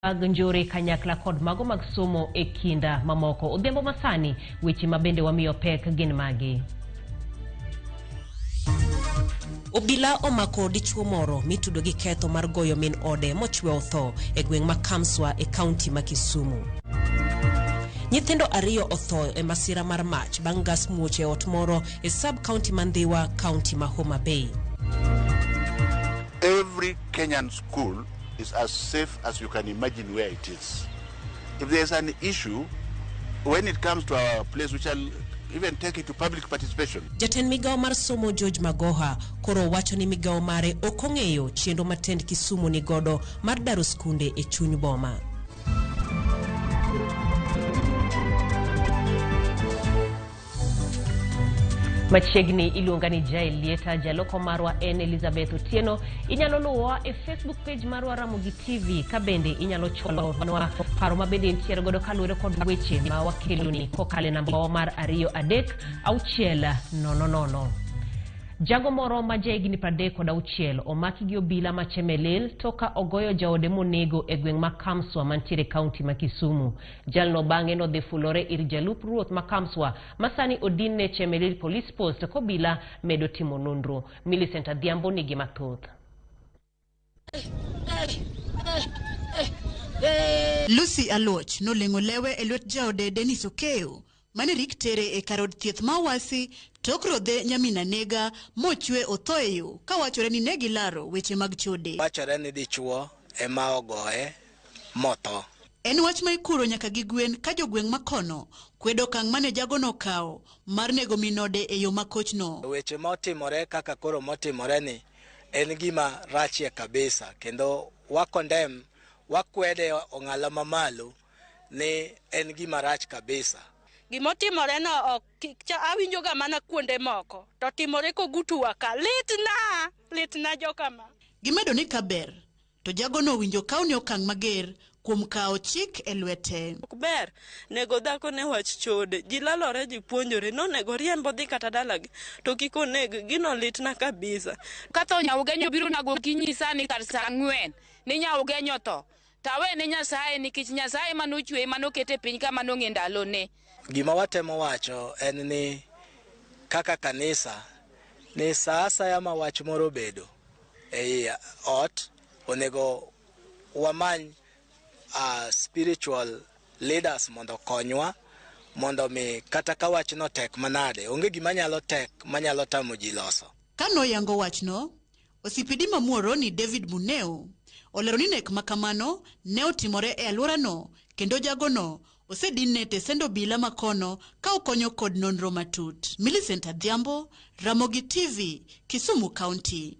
Mag njore kanyakla kod mago mag somo e kinda mamoko. Odhiambo masani, weche ma bende wamiyo pek gin magi. Obila omako dichuo moro mitudo gi ketho mar goyo min ode mochwe otho e gweng' ma Kamswa e kaunti ma Kisumu. Nyithindo ariyo otho e masira mar mach bang' gas muoch e ot moro e sub county ma Ndhiwa, kaunti ma Homa Bay. Every Kenyan school is as safe as you can imagine where it is. If there's an issue, when it comes to our place, we shall even take it to public participation. Jatend migawo mar somo George Magoha koro wacho ni migawo mare ok ong'eyo chenro ma tend Kisumu ni godo mar daro skunde e chuny boma. Machiegni iluonga ni Jael Lieta, jaloko marwa en Elizabeth Otieno. Inyalo luwowa e Facebook page marwa Ramogi TV, ka bende inyalo chwalonwa paro ma bende intiere godo kaluwore kod weche ma wakeloni kokalo e namba mar 2 3 6 0 0. Jago moro ma jahigni 36 omaki gi obila ma Chemelil toka ogoyo jaode monego e gweng' ma Kamswa mantiere kaunti ma Kisumu. Jalno bang'e nodhi fulore ir jalup ruoth ma Kamswa masani odinne Chemelil Police Post kobila medo timo nonro. Millicent Adhiambo nigi mathoth. Lucy Aluoch noleng'o lewe e lwet jaode Dennis Okeyo mane rik tere e kar od thieth ma Awasi tok rodhe nyamin anega mochwe otho e yo kawachore ni ne gilaro weche mag chode. Wachore ni dichuo ema ogoye motho. En wach ma ikuro nyaka gi gwen ka jogweng' makono kwedo okang' mane jagono okawo mar nego minode e yo makochno. Weche motimore kaka koro motimore ni en gima rachie kabisa kendo wakondem wakwede ong'ala mamalo ni en gima rach kabisa. Gimotimore no ok awinjo ga mana kuonde moko to timore kogutuwa ka litna litna jokama. Gimedo ni kaber to jagono owinjo kaw ni okang' mager kuom kawo chik e lwete. Ok ber nego dhako ne wach chode, ji lalore ji puonjore, nonego riemb odhi kata dalagi to kik oneg, gino litna kabisa. Ka tho Nyaugenyo biro nago kinyi sani kar saa 4 ni Nyaugenyo tho. Tawe ne Nyasaye nikech Nyasaye manochweye manokete piny ka manong'e ndalone. Gima watemo wacho en ni kaka kanisa ni saa asaya ma wach moro obedo ei ot onego wamany spiritual leaders mondo okonywa mondo mi kata ka wachno tek manade onge gima nyalo tek manyalo tamo ji loso. Kanoyango wachno, OCPD ma Muhoroni David Muneu olero ni nek makamano ne otimore e alworano kendo jagono osedinne tesend obila makono ka okonyo kod nonro matut. Millicent Adhiambo, Ramogi TV, Kisumu County.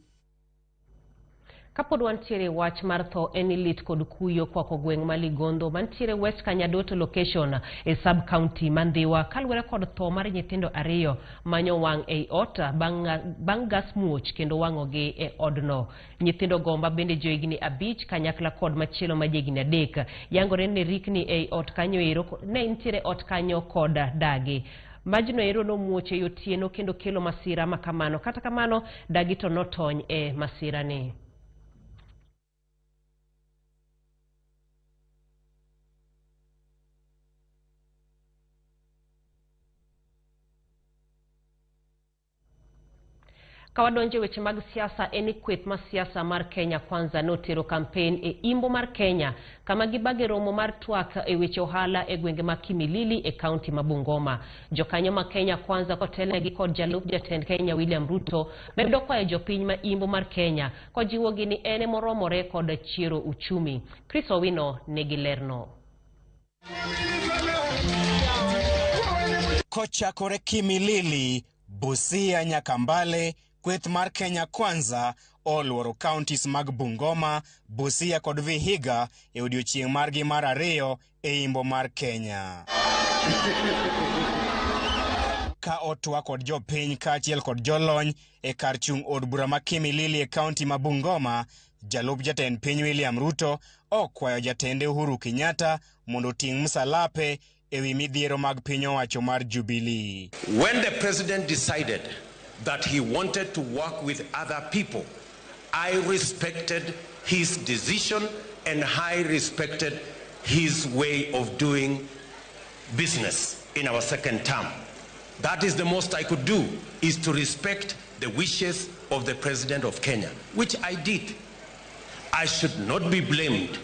Kapod wantiere wach mar tho en ni lit kod kuyo kwako gweng' ma Ligondo mantiere West Kanyadoto location e sub county ma Ndhiwa kaluwore kod tho mar nyithindo ariyo manyo wang' ei ot bang' gas muoch kendo wang'ogi e odno. Nyithindo go ma bende johigni 5 kanyakla kod machielo ma johigni 3 yangore ni rikni ei ot kanyo ero ne nitiere ot kanyo kod dagi. Majno ero nomuoch e otieno kendo kelo masira makamano. Kata kamano dagi to notony e masirani. Kawadonje weche mag siasa en ni kweth mar siasa mar Kenya Kwanza notero kampen e imbo mar Kenya kama gibage romo mar twak e weche ohala e gwenge ma Kimilili e kaunti ma Bungoma. Jokanyo ma Kenya Kwanza kotelnegi kod jalup jatend Kenya William Ruto medo kwayo jopiny ma imbo mar Kenya kojiwogi ni en emoromore kod chiero uchumi. Chris Owino nigi lerno. Kochakore Kimilili, Busia nyaka Mbale, kweth mar Kenya Kwanza oluoro counties mag Bungoma, Busia kod Vihiga e odiochieng' margi mar 2 e imbo mar Kenya. Ka otwa kod jopiny kaachiel kod jolony e kar chung' od bura ma Kimilili e county ma Bungoma, jalup jatend piny William Ruto okwayo jatende Uhuru Kenyatta mondo oting' msalape ewi midhiero mag piny owacho mar Jubilee. When the president decided that he wanted to work with other people, I respected his decision and I respected his way of doing business in our second term. That is the most I could do, is to respect the wishes of the President of Kenya, which I did. I should not be blamed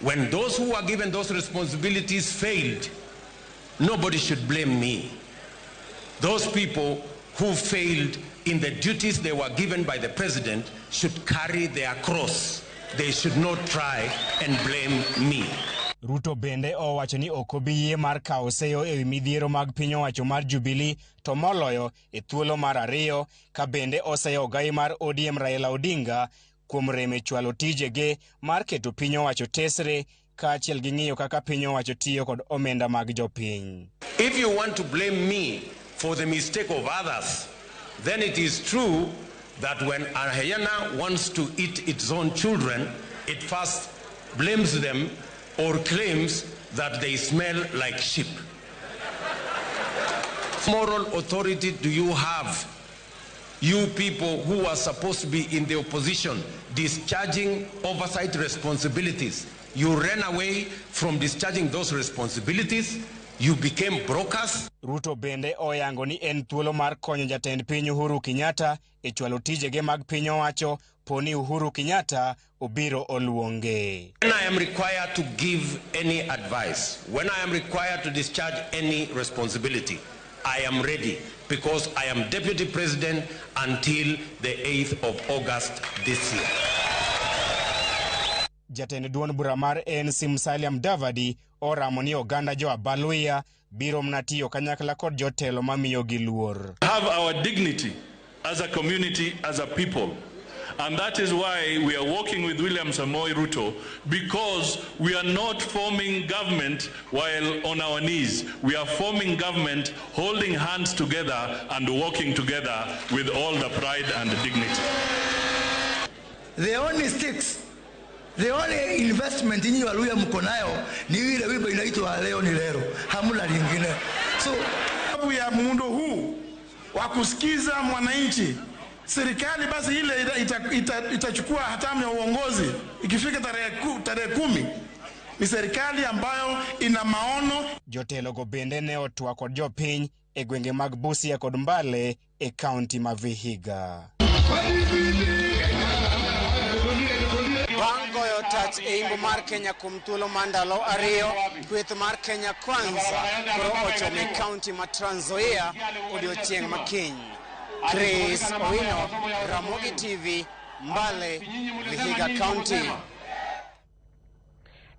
when those who were given those responsibilities failed. Nobody should blame me. Those people who failed in the duties they were given by the president should carry their cross. They should not try and blame me. Ruto bende owacho ni ok obi yie mar kawo seyo ewi midhiero mag piny owacho mar Jubilee to moloyo e thuolo mar ariyo ka bende oseyo ogai mar ODM Raila Odinga kuom rem e chwalo tijege mar keto piny owacho tesre kaachiel gi ng'iyo kaka piny owacho tiyo kod omenda mag jopiny. If you want to blame me for the mistake of others, then it is true that when a hyena wants to eat its own children, it first blames them or claims that they smell like sheep. Moral authority do you have, you people who are supposed to be in the opposition, discharging oversight responsibilities? You ran away from discharging those responsibilities. You became brokers. Ruto bende oyango ni en thuolo mar konyo jatend piny Uhuru Kenyatta e chwalo tijege mag piny owacho poni Uhuru Kenyatta obiro oluonge. When I am required to give any advice, when I am required to discharge any responsibility, I am ready, because I am deputy president until the 8th of August this year. Jatend duond bura mar ANC Musalia Mudavadi oramo ni oganda jo Abaluhya biro mana tiyo kanyakla kod jotelo mamiyogi luor. Have our dignity as a community, as a people. And that is why we are working with William Samoei Ruto, because we are not forming government while on our knees. We are forming government holding hands together and working together with all the pride and dignity. The only sticks, the only investment nyinyi Waluhya mko nayo ni ile wimbo inaitwa leo ni leo, hamna lingine. So sababu ya muundo huu wa kusikiza mwananchi, serikali basi ile itachukua hatamu ya uongozi ikifika tarehe 10 ni serikali ambayo ina maono. Jotelo go bende ne otwa kod jopiny e gwenge mag Busia kod Mbale e kaunti ma Vihiga. Bang' goyo tach e imbo mar Kenya kuom thuolo mar ndalo ariyo, kweth mar Kenya Kwanza koro ochomo e kaunti ma Trans Nzoia odiochieng' ma kiny. Chris Owino, Ramogi TV, Mbale, Vihiga County.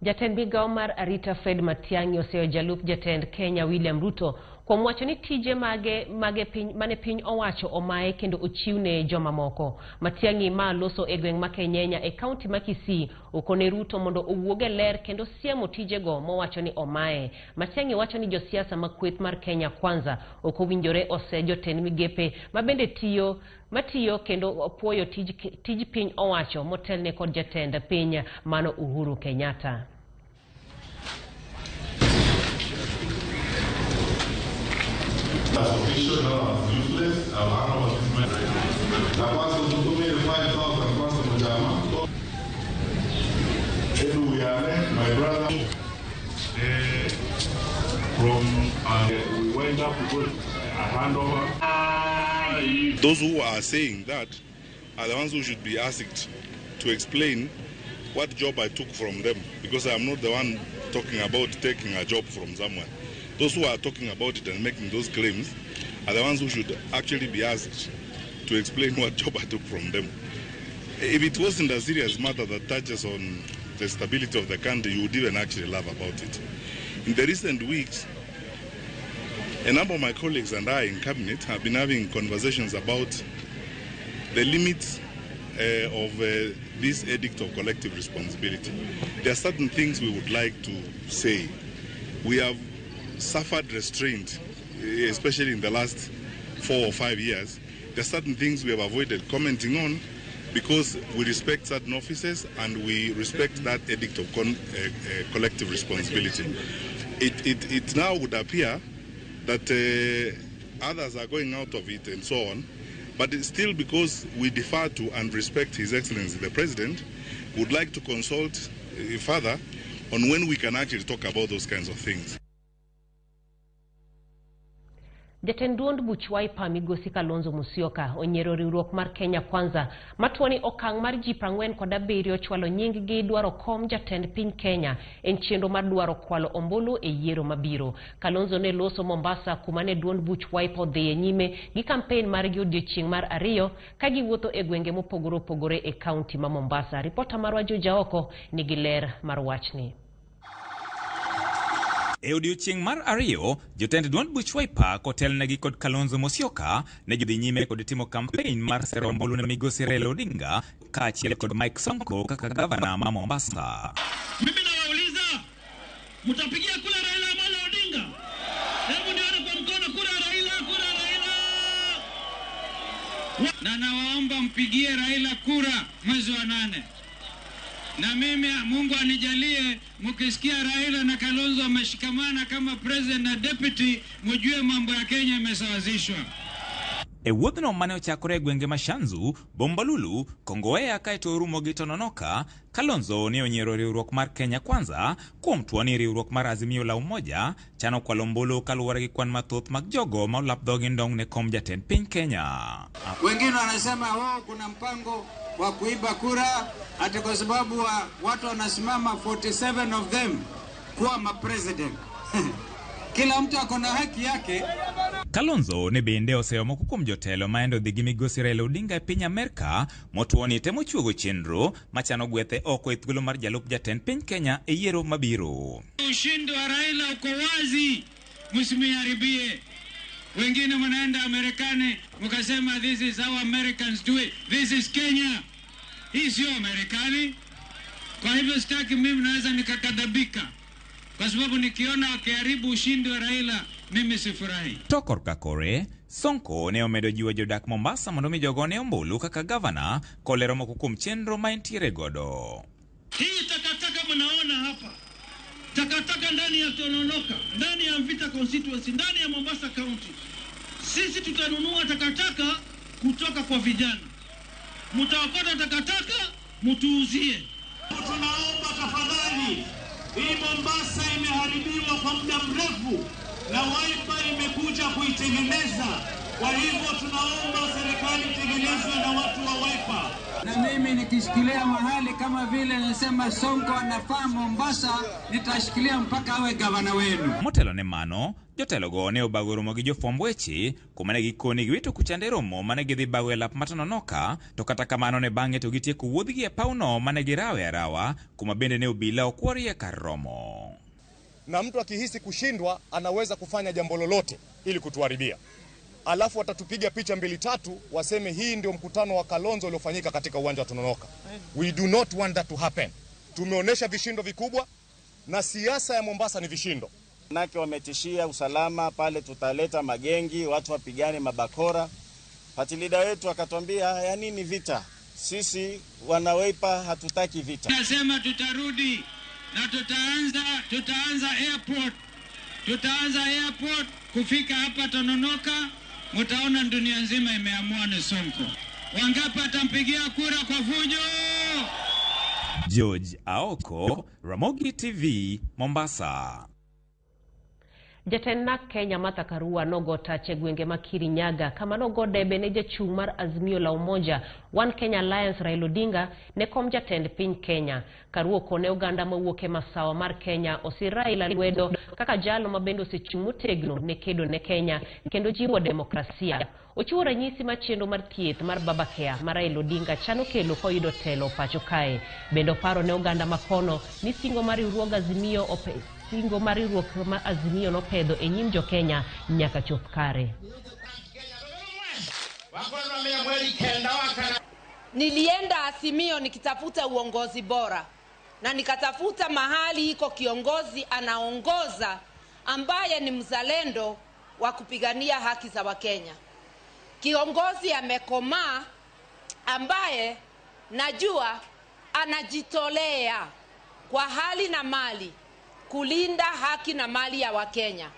Jatend migao mar arita Fred Matiang'i oseyo jalup jatend Kenya William Ruto kuom wacho ni tije mage piny mane piny owacho omaye kendo ochiwne jomamoko. Matiang'i ma loso e gweng' ma Kenyenya e kaunti ma Kisii okone Ruto mondo owuog e ler kendo siemo tijego mowacho ni omaye. Matiang'i wacho ni josiasa ma kweth mar Kenya Kwanza ok owinjore ose jotend migepe ma bende matiyo kendo opuoyo tij piny owacho motelne kod jatend piny mano Uhuru Kenyatta. My brother, from we went up to a handover. Those who are saying that are the ones who should be asked to explain what job I took from them, because I am not the one talking about taking a job from someone. Those who are talking about it and making those claims are the ones who should actually be asked to explain what job I took from them. If it wasn't a serious matter that touches on the stability of the country, you would even actually laugh about it. In the recent weeks, a number of my colleagues and I in cabinet have been having conversations about the limits of this edict of collective responsibility. There are certain things we would like to say. We have suffered restraint, especially in the last 4 or 5 years. There are certain things we have avoided commenting on because we respect certain offices and we respect that edict of collective responsibility. It now would appear that others are going out of it and so on, but it's still because we defer to and respect His Excellency the President, would like to consult further on when we can actually talk about those kinds of things. Jatend duond buch Wiper migosi Kalonzo Musyoka onyiero riwruok mar Kenya Kwanza matuoni okang' mar ji 47 chwalo nying gi dwaro kom jatend piny Kenya en chenro mar dwaro kwalo ombulu e yiero mabiro. Kalonzo ne loso Mombasa kuma ne duond buch Wiper odhiye nyime gi kampen margi odiochieng' mar ariyo ka giwuotho e gwenge mopogore opogore e kaunti ma Mombasa. Ripota marwa Juja Oko nigi ler mar wachni. E odiochieng' mar ariyo, jotend duond buch Wiper kotelnegi kod Kalonzo Musyoka ne gidhi nyime kod timo kampen mar sero ombulu ne migosi Raila Odinga kaachiel kod Mike Sonko kaka gavana ma Mombasa. Mimi nawauliza, mtapigia kura Raila Amolo Odinga? Hebu nione kwa mkono, kura Raila, kura Raila. Na nawaomba mpigie Raila kura mwezi wa 8. Na mimi Mungu anijalie, mkisikia Raila na Kalonzo wameshikamana kama president na deputy, mjue mambo ya Kenya imesawazishwa. E wuodhno mane ochakore e gwenge ma Shanzu, Bombolulu, Kongowea kaeto orumo gi Tononoka, Kalonzo ne onyiero riwruok mar Kenya Kwanza kuom tuo ni riwruok mar Azimio la Umoja chano kwalo ombulu kaluwore gi kwan mathoth mag jogo ma olap dhogi ndong' ne kom jatend piny Kenya. Wengine wanasema oh, kuna mpango wa kuiba kura ati kwa sababu watu wanasimama 47 of them kuwa ma president. Kila mtu ako na haki yake. Kalonzo ne bende oseyo moko kuom jotelo ma endo dhi gi migosi Raila Odinga e piny Amerka motuo ni temo chuogo chenro machano gwethe oko e thuolo mar jalup jatend piny Kenya e yiero mabiro. Ushindi wa Raila uko wazi, msimiharibie. Wengine wanaenda Amerikani mkasema this is how Americans do it. This is Kenya. Hii sio Amerikani. Kwa hivyo sitaki mimi naweza nikakadhabika, kwa sababu nikiona wakiharibu ushindi wa Raila mimi sifurahi. To korka kore, Sonko ne omedo jiwo jodak Mombasa mondo mi jogo ne ombulu kaka gavana kolero moko kuom chenro ma entiere godo. Hii takataka mnaona hapa, takataka ndani ya Tononoka, ndani ya Mvita constituency, ndani ya Mombasa County. Sisi tutanunua takataka kutoka kwa vijana. Mtaokota takataka mtuuzie. Tunaomba tafadhali, hii Mombasa imeharibiwa kwa muda mrefu na Wiper imekuja kuitengeneza. Kwa hivyo tunaomba serikali itengenezwe na watu wa Wiper. Na mimi nikishikilia mahali kama vile nasema Sonko anafaa Mombasa, nitashikilia mpaka awe gavana wenu. Motelo ne mano, jotelogo ne obago romo gi jofwamb weche kuma ne gikoni giwito kuchande romo mane gidhi bago e lap ma Tononoka, to kata kamano ne bang'e to gitieko wuodhgi e pawno mane girawe arawa kuma bende ne obila okworie kar romo. Na mtu akihisi kushindwa anaweza kufanya jambo lolote ili kutuharibia. Alafu watatupiga picha 2-3 waseme hii ndio mkutano wa Kalonzo uliofanyika katika uwanja wa Tononoka. We do not want that to happen. Tumeonesha vishindo vikubwa na siasa ya Mombasa ni vishindo. Manake wametishia usalama pale, tutaleta magengi, watu wapigane mabakora. Party leader wetu akatwambia ya nini vita? Sisi wana Wiper hatutaki vita. Nasema tutarudi na tutaanza airport. Tutaanza airport kufika hapa Tononoka. Mutaona dunia nzima imeamua ni Sonko. Wangapi atampigia kura kwa fujo? George Aoko, Ramogi TV, Mombasa. Jatend NARC Kenya Martha Karua nogo tach e gwenge ma Kirinyaga kama nogo debe ne jachung' mar Azimio la Umoja One Kenya Alliance Raila Odinga ne kom jatend piny Kenya. Karua okone oganda mawuok e masawa mar Kenya osir Raila lwedo kaka jalo ma bende osechung' motegno ne kedo ne Kenya kendo jiwo demokrasia. Ochiwo ranyisi mar chenro mar thieth mar Babacare ma Raila Odinga chano kelo koyudo telo pacho kae. Bende oparo ne oganda makono ni singo mar riwruog Azimio singo mar riwruok ma Azimio nopedho e nyim jo Kenya nyaka chop kare. Nilienda Azimio nikitafuta uongozi bora na nikatafuta mahali iko kiongozi anaongoza ambaye ni mzalendo wa kupigania haki za Wakenya. Kiongozi amekomaa ambaye najua anajitolea kwa hali na mali kulinda haki na mali ya Wakenya.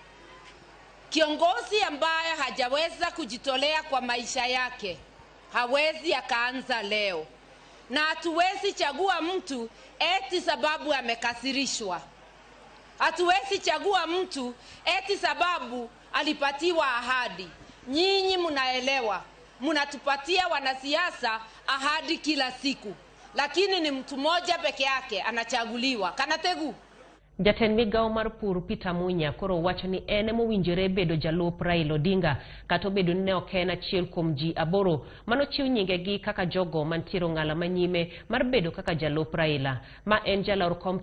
Kiongozi ambaye hajaweza kujitolea kwa maisha yake hawezi akaanza leo. Na hatuwezi chagua mtu eti sababu amekasirishwa. Hatuwezi chagua mtu eti sababu alipatiwa ahadi. Nyinyi mnaelewa, mnatupatia wanasiasa ahadi kila siku, lakini ni mtu mmoja peke yake anachaguliwa. Kanategu. Jatend migawo mar pur Peter Munya koro wacho ni en emowinjore bedo jalup Raila Odinga kata obedo ni ne ok en achiel kuom ji 8 manochiw nyingegi kaka jogo mantiere ong'ala manyime mar bedo kaka jalup Raila ma en jalar kom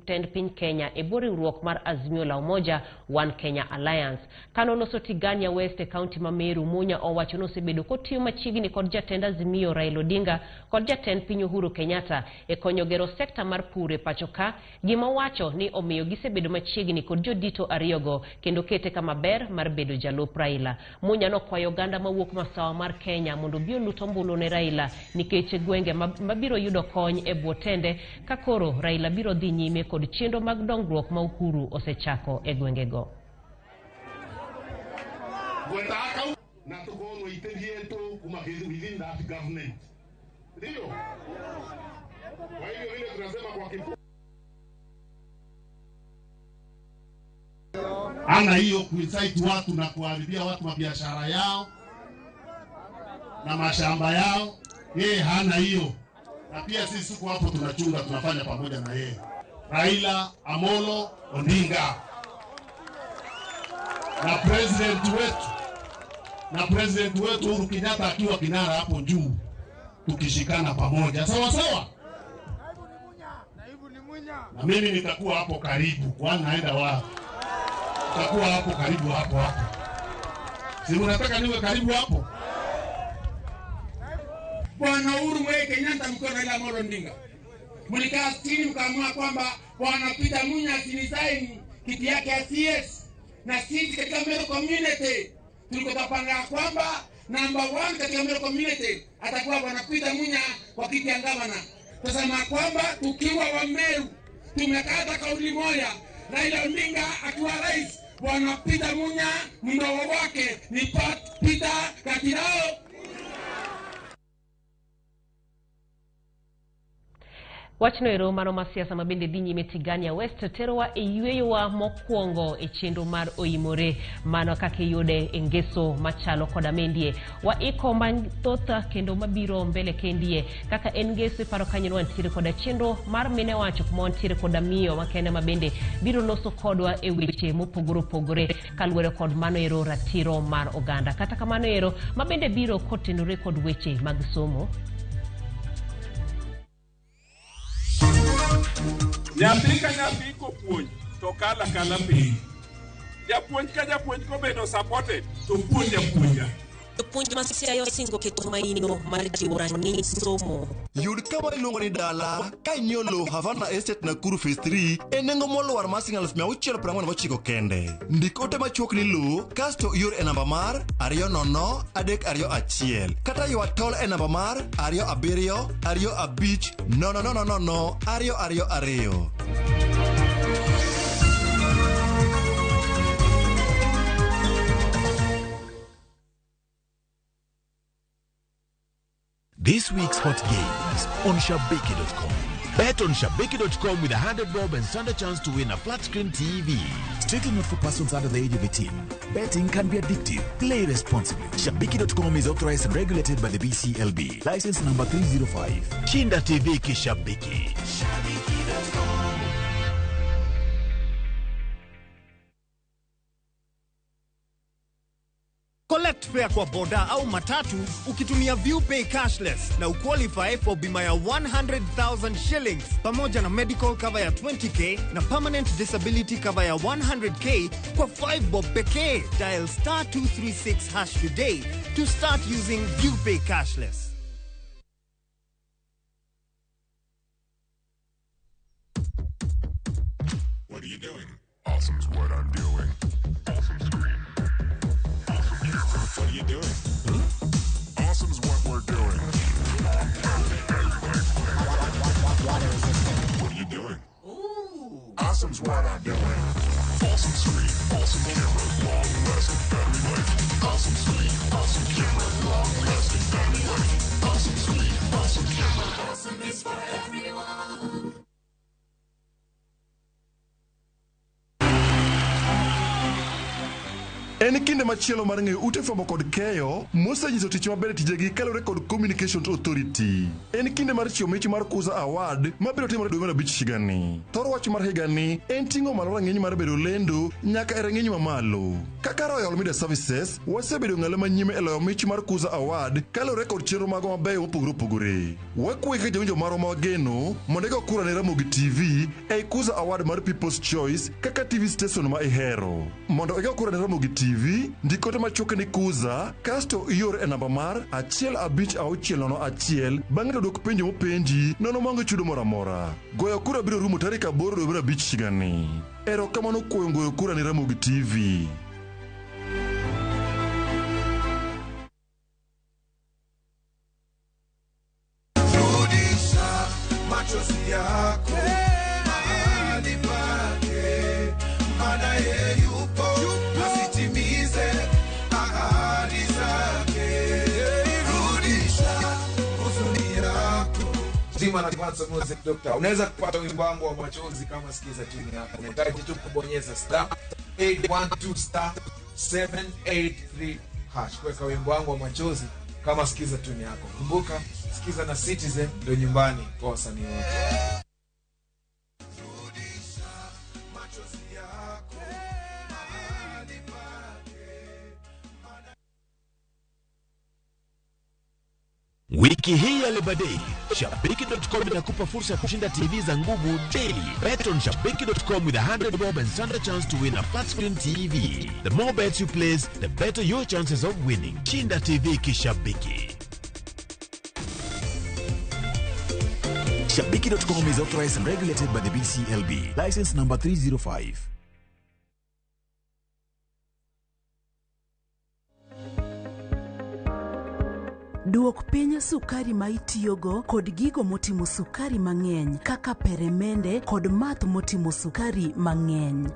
tend piny Kenya e bwo riwruok mar Azimio la Umoja One Kenya Alliance. Kanoloso Tigania West e kaunti ma Meru, Munya owacho ni osebedo kotiyo machiegni kod jatend Azimio Raila Odinga kod jatend piny Uhuru Kenyatta e konyo gero sekta mar pur e pacho ka, gima wacho ni omiyo gisebedo machiegni kod jodito ariyogo kendo kete kama ber mar bedo jalup Raila. Munya nokwayo oganda mawuok masawa mar Kenya mondo obi olut ombulu ne Raila nikech gwenge mabiro yudo kony e bwo tende ka koro Raila biro dhi nyime kod chenro mag dongruok ma Uhuru osechako e gwengego. Ana hiyo kuinsaiti watu na kuharibia watu mabiashara yao na mashamba yao, yeye hana hiyo. Na pia sisi siku hapo tunachunga, tunafanya pamoja na yeye. Raila Amolo Odinga na president wetu Uhuru Kenyatta akiwa kinara hapo juu, tukishikana pamoja sawa sawa. Na mimi nitakuwa hapo karibu, kwani naenda wapi? Nitakuwa hapo karibu hapo hapo. Si unataka niwe karibu hapo? Bwana Uhuru Muigai Kenyatta mkiwa Raila Amolo Odinga, mlikaa chini mkaamua kwamba Bwana Peter Munya asinisaini kiti yake ya CS, na sisi katika Meru community tulikuwa tunapanga kwamba number 1 katika Meru community atakuwa Bwana Peter Munya kwa kiti ya gavana. Tunasema kwamba tukiwa wa Meru tumekata kauli moja, Raila Odinga akiwa rais, Bwana Peter Munya mdogo wake ni Peter Katirao. Wachno ero mano ma siasa mabende dhi nyime Tigania West terowa e yweyowa mokwongo e chenro mar Oimore, mano kaka iyude e ngeso machalo koda mendie. Waiko mathoth kendo mabiro mbele kendie kaka en ngeso iparo kanyo wantiere koda chenro mar mine wacho kuma wantiere koda miyo makende mabende biro loso kodwa e weche mopogore opogore kaluwore kod mano ero ratiro mar oganda. Kata kamano ero mabende biro kotenore kod weche mag somo. Nyathi ka nyathi kopuonj to kala kala piny. Japuonj ka japuonj kobedo supported to puonj apuonja. Jopuonj ma Siaya osingo keto maino mar jiwo rang'iny somo. Yud kama iluongo ni dala ka inyiewo lowo Havana Estate Nakuru Phase 3 e nengo molwar mar siling 649 kende. Ndik ote machuok ni lowo kasto ior e namba mar 20321 kata ywa tol e namba mar 27 25 0 0 0 2 2 2. This week's hot games on Shabiki.com. Bet on Shabiki.com with 100 bob and stand a chance to win a flat screen TV. Strictly not for persons under the age of 18. Betting can be addictive. Play responsibly. Shabiki.com is authorized and regulated by the BCLB. License number 305. Shinda TV Kishabiki. Shabiki.com. Collect fare kwa boda au matatu ukitumia ViewPay cashless na uqualify for bima ya 100,000 shillings pamoja na medical cover ya 20k na permanent disability cover ya 100k kwa 5 bob pekee. Dial star 236# today to start using ViewPay cashless. What are you doing? Awesome's what I'm doing. Awesome screen. What are you doing? Huh? Awesome's what we're doing. Water resistant. What are you doing? Ooh. Awesome's what I'm doing. Awesome screen, awesome camera, long-lasting battery life. Awesome screen, awesome camera, long-lasting battery life. Awesome screen, awesome camera. Awesome is for everyone. En kinde machielo mar ng'eyo ute fwambo kod keyo mosenyiso tich maber e tijegi kaluwore kod Communications Authority. En kinde mar chiwo mich mar Kuza Award mabiro timore dwe mar abich higani. Thor wach mar higani en ting'o malo rang'iny mar bedo lendo nyaka e rang'iny mamalo. Kaka Royal Media Services, wasebedo ng'alo manyime e loyo mich mar Kuza Award kaluwore kod chenro magwa mabeyo mopogore opogore. Wakwayi kaka jawinjo marwa ma wageno mondo igo kura ne Ramogi TV ei Kuza Award mar People's Choice kaka TV station ma ihero. Mondo igo kura ne Ramogi TV, ndik ote machuok ni Kuza kasto ior e namba mar 15601 bang'e to dwok penjo mopenji nono maonge chudo moro amora. Goyo kura biro rumo tarik 8 dwe mar abich higani. Erokamano kuom goyo kura ne Ramogi TV. Rudisha machozi yako mahali pake, maana yeye yupo asitimize ahadi zake. Rudisha huzuni yako. Zima na Kimanso Music Doctor. Unaweza kupata wimbo wangu wa machozi kama sikiza tune yako. Unahitaji tu kubonyeza star 812 star 783 hash. Kuweka wimbo wangu wa machozi kama sikiza tune yako. Kumbuka sikiza na Citizen ndio nyumbani kwa wasanii wote. Machozi yako mahali pake. Wiki hii ya Labor Day, Shabiki.com inakupa fursa ya kushinda TV za nguvu daily. Bet on Shabiki.com with 100 bob and stand a chance to win a flat screen TV. The more bets you place, the better your chances of winning. Shinda TV kishabiki. Shabiki.com is authorized and regulated by the BCLB. License number 305. Duok piny sukari ma itiyogo kod gigo motimo sukari mang'eny kaka peremende kod math motimo sukari mang'eny.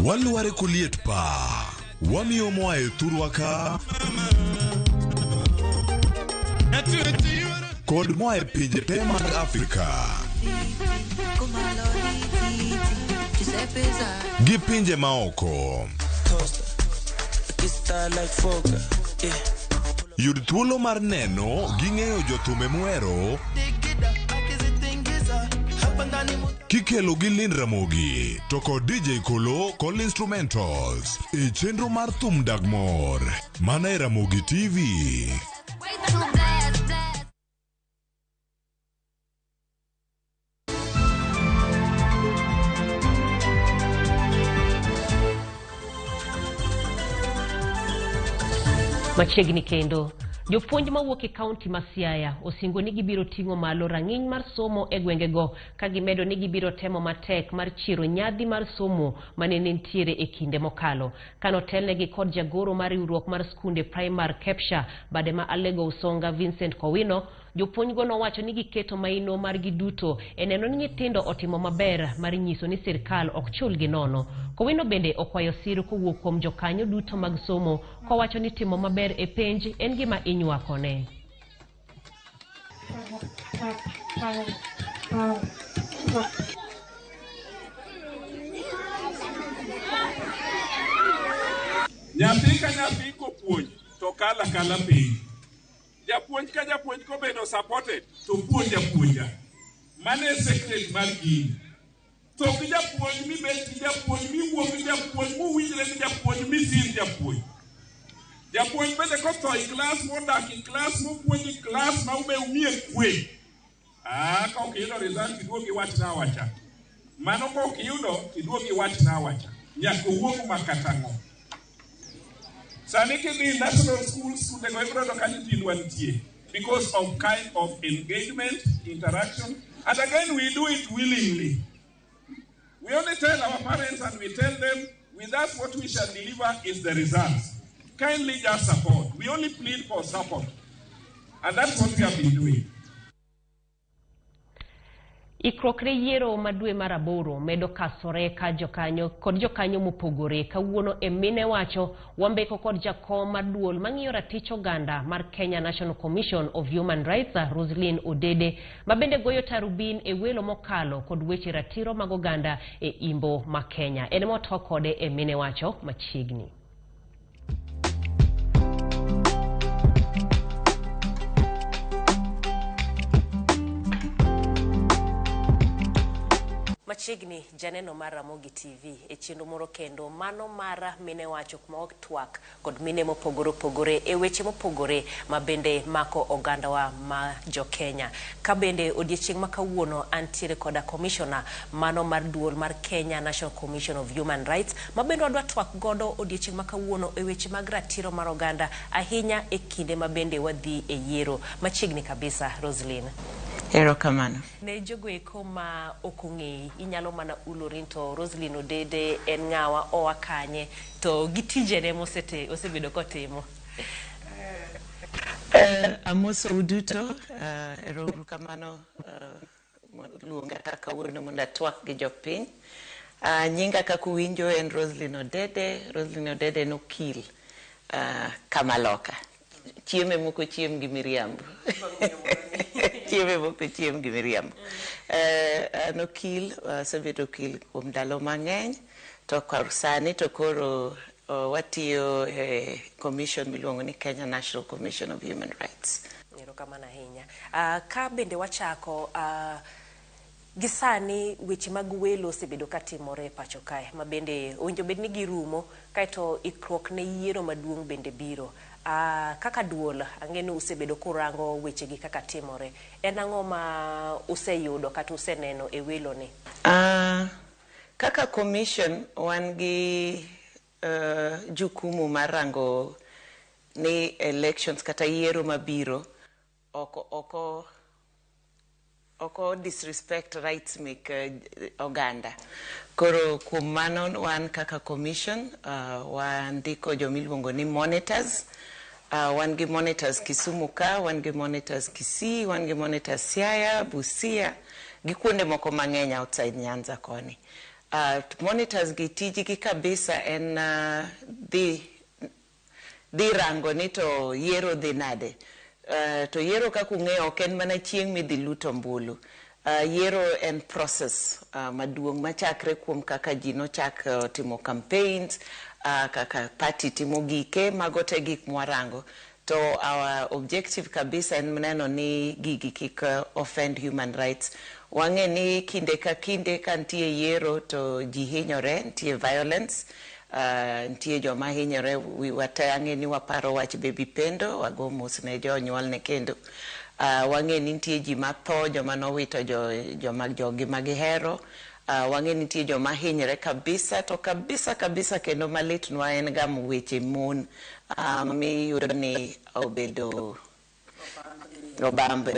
Walware koliet pa wamiyo moa e thurwa ka kod moa e pinje te mag Afrika gi pinje maoko. Yud thuolo mar neno gi ng'eyo jothumbe muhero kikelo gi Lynn Ramogi to kod DJ Kolo kod instrumentals e chenro mar thum dag mor mana e Ramogi TV. Machiegni kendo, jopuonj mawuok e kaunti ma Siaya osingo ni gibiro ting'o malo rang'iny mar somo e gwengego ka gimedo ni gibiro temo matek mar chiero nyadhi mar somo mane nitiere e kinde mokalo. Kanotelnegi kod jagoro mar riwruok mar skunde primar Kepsha bade ma Alego Usonga Vincent Kowino, jopuonjgo nowacho ni giketo maino margi duto e neno ni nyithindo otimo maber mar nyiso ni sirkal ok chulgi nono. Kowino bende okwayo sir kowuok kuom jokanyo duto mag somo kowacho ni timo maber e penj en gima inywakone. Nyathi ka nyathi kopuonj to kala kala piny. Japuonj ka japuonj kobedo supported to puonj apuonja. Mano e secret mar gini. To gi japuonj mibet gi japuonj miwuo gi japuonj muwinjre gi japuonj misir japuonj. Japuonj bende kotho e klas modak e klas mopuonj e klas ma ube umie kwe. Ka ok iyudo result iduog iwachna awacha. Mano ka ok iyudo iduog iwachna awacha. Nyaka owuog makata ang'o. Sani kidhi national schools, skundego ibiro yudo ka nyithindwa nitie because of kind of engagement, interaction, and again we do it willingly. We only tell our parents and we tell them, with us what we shall deliver is the results. Kindly just support. We only plead for support. And that's what we have been doing. Ikruok ne yiero ma dwe mar aboro medo kasore ka jokanyo kod jokanyo mopogore. Kawuono e mine wacho wambeko kod jakom mar duol mang'iyo ratich oganda mar Kenya National Commission of Human Rights Roslyn Odede ma bende goyo tarubin e welo mokalo kod weche ratiro mag oganda e imbo ma Kenya. En ema oto kode e mine wacho machiegni. Machiegni janeno mar Ramogi TV e chenro moro kendo mano mar mine wacho kuma watwak kod mine mopogore opogore e weche mopogore ma bende mako ogandawa ma jo Kenya. Ka bende odiechieng' ma kawuono antiere koda commissioner mano mar duol mar Kenya National Commission of Human Rights ma bende wadwa twak godo odiechieng' ma kawuono e weche mag ratiro mar oganda ahinya e kinde ma bende wadhi e yiero. Machiegni kabisa Roslyn. Erokamano. Ne jogo eko ma ok ong'eyi, inyalo mana ulori to Roslyn Odede en ng'awa, oa kanye, to gi tijene mosete osebedo kotimo. Amoso uduto, erouru kamano luonga ka kawuono mondo atwak gi jopiny. Nyinga kaka uwinjo en Roslyn Odede. Roslyn Odede en okil kamaloka. Chieme moko chiem gi miriambo. Chieme moko chiem gi miriambo. An okil, asebedo okil kuom ndalo mang'eny, to kor sani to koro watiyo e commission miluongo ni Kenya National Commission of Human Rights. Erokamano ahinya. Ka bende wachako gi sani weche mag welo osebedo katimore e pacho kae ma bende owinjo bed ni girumo kaeto ikruok ne yiero maduong' bende biro. Kaka duol ang'e ni usebedo kurango weche gi kaka timore. En ang'o ma useyudo kata useneno e welo ni? Kaka commission wan gi jukumu mar rango ni elections kata yiero mabiro oko disrespect rights mek oganda. Koro kuom mano wan kaka commission wandiko jomiluongo ni monitors. Wan gi monitors Kisumu ka, wan gi monitors Kisii, wan gi monitors Siaya, Busia, gi kuonde moko mang'eny outside Nyanza koni. Monitors gi tijgi kabisa en dhi rango ni to yiero dhi nade. To yiero kaka ung'eyo ok en mana chieng' midhi lut ombulu. Yiero en process maduong' machakre kuom kaka ji nochak timo campaigns, kaka party timo gike, mago te gik mwarango. To our objective kabisa en neno ni gigi kik offend human rights. Wang'e ni kinde ka kinde ka nitie yiero to ji hinyore, nitie violence, nitie joma hinyore. Wate ang'e ni waparo wach Baby Pendo, wago mos ne jonyuolne kendo. Wang'e ni nitie ji matho, joma nowito joma jogi magihero. Wang'e ni nitie joma hinyre kabisa, to kabisa kabisa kendo malitnwa en ga weche mon miyudo ni obedo obamb,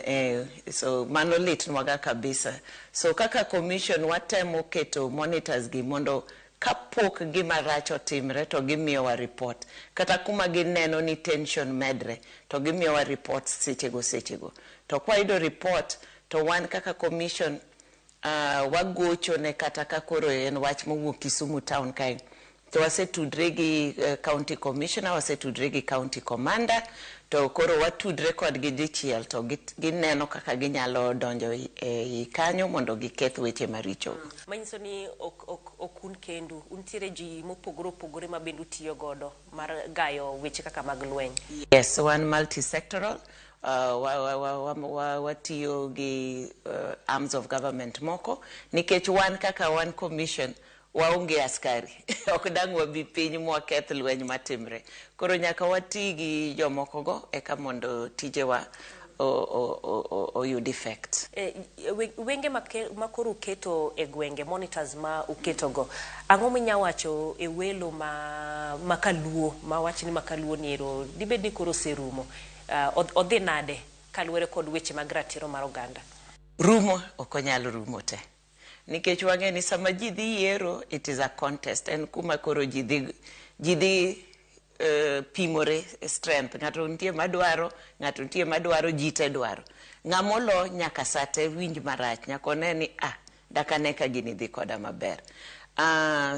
so mano litnwa ga kabisa. So kaka commission watemo keto monitors gi mondo kapok gima rach otimre to gimiyowa report. Kata kuma gineno ni tension medre to gimiyowa report sechego sechego. To kwayudo report to wan kaka commission wagocho ne kata ka koro en wach mowuok Kisumu town kae. To wasetudre gi county commissioner, wasetudre gi county commander, to koro watudre kodgi dichiel to gineno kaka ginyalo donjo e kanyo mondo giketh weche maricho. Manyiso ni ok un kendu, untiere ji mopogore opogore ma bende utiyo godo mar gayo weche kaka mag lweny. Yes, wan multisectoral. Watiyo gi arms of government moko nikech wan kaka wan commission waonge askari. Ok dang' wabi piny mwaketh lweny matimre. Koro nyaka wati gi jomoko go eka mondo tijewa oyud effect. Wenge ma koro uketo e gwenge, monitors ma uketo go, ang'o minya wacho e welo ma kaluo, ma wach ni makaluo ni ero, dibed ni koro oserumo? Odhi nade kaluwore kod weche mag ratiro mar oganda? Rumo ok onyal rumo te. Nikech wang'e ni sama ji dhi yiero, it is a contest. En kuma koro ji dhi pimore strength. Ng'ato nitie madwaro, ng'ato nitie madwaro, ji te dwaro. Ng'ama olo nyaka sate winj marach, nyaka one ni ah, dakane ka gini dhi koda maber.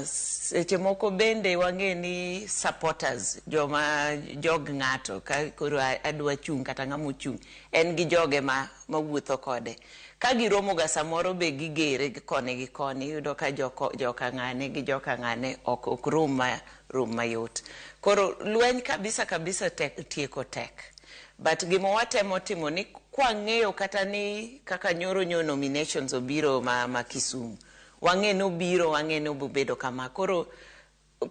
Seche moko bende wang'e ni supporters, joma jog ng'ato ka koro adwa chung' kata ng'ama ochung' en gi joge ma mawuotho kode. Ka giromo ga samoro be gigere koni gi koni, iyudo ka joka ng'ane gi joka ng'ane ok rom ma rom mayot. Koro lweny kabisa kabisa tek, tieko tek. But gima watemo timo ni kwang'eyo kata ni kaka nyoro nyo nominations obiro ma Kisumu. Wang'e ni obiro, wang'e ni obobedo kama. Koro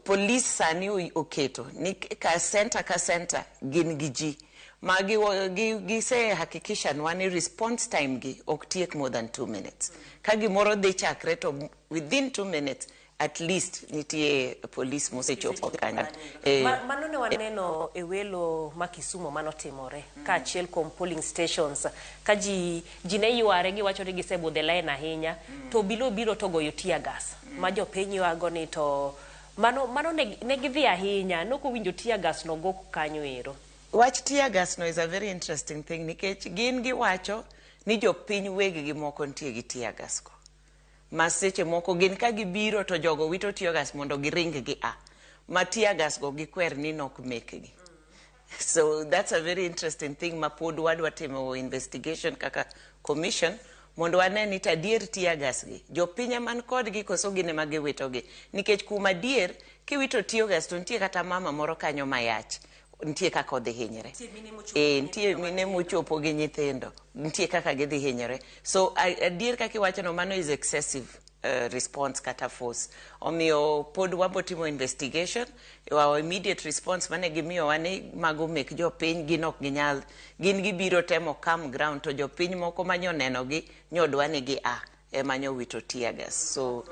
police sani oketo ni ka center ka center gin gi ji ma gise hakikisha nwa ni response time gi ok tiek more than 2 minutes. Ka gimoro dhi chakre to within 2 minutes at least nitie police mosechopo kanyo. Mano ne waneno e welo ma Kisumu manotimore kaachiel kuom polling stations ka ji ne yware giwacho ni gisebudho e line ahinya to obila obiro to goyo tear gas ma jopiny ywago ni to mano ne gidhi ahinya nokowinjo tear gas no go kanyo ero. Wach tear gas no is a very interesting thing nikech gin giwacho ni jopiny weggi moko nitie gi tear gas go. Ma seche moko gin ka gibiro to jogo wito tear gas mondo giring gi a. Ma tear gas go gikwer ni nok mekgi. So that's a very interesting thing ma pod wadwa timo investigation kaka commission mondo wane ni to adier tear gas gi jopiny man kodgi koso gin ema giwitogi. Nikech kuom adier kiwito tear gas to nitie kata mama moro kanyo mayach nitie kaka odhi hinyre. Nitie mine mochopo gi nyithindo nitie kaka gidhi hinyore. So adier kaka iwacho no mano is excessive response kata force. Omiyo pod wabo timo investigation. Our immediate response mane gimiyowa ni mago mek jopiny gin ok ginyal gin gibiro temo calm ground to jopiny moko manyo gi nyodwa ni gi a ema nyowito tear gas. So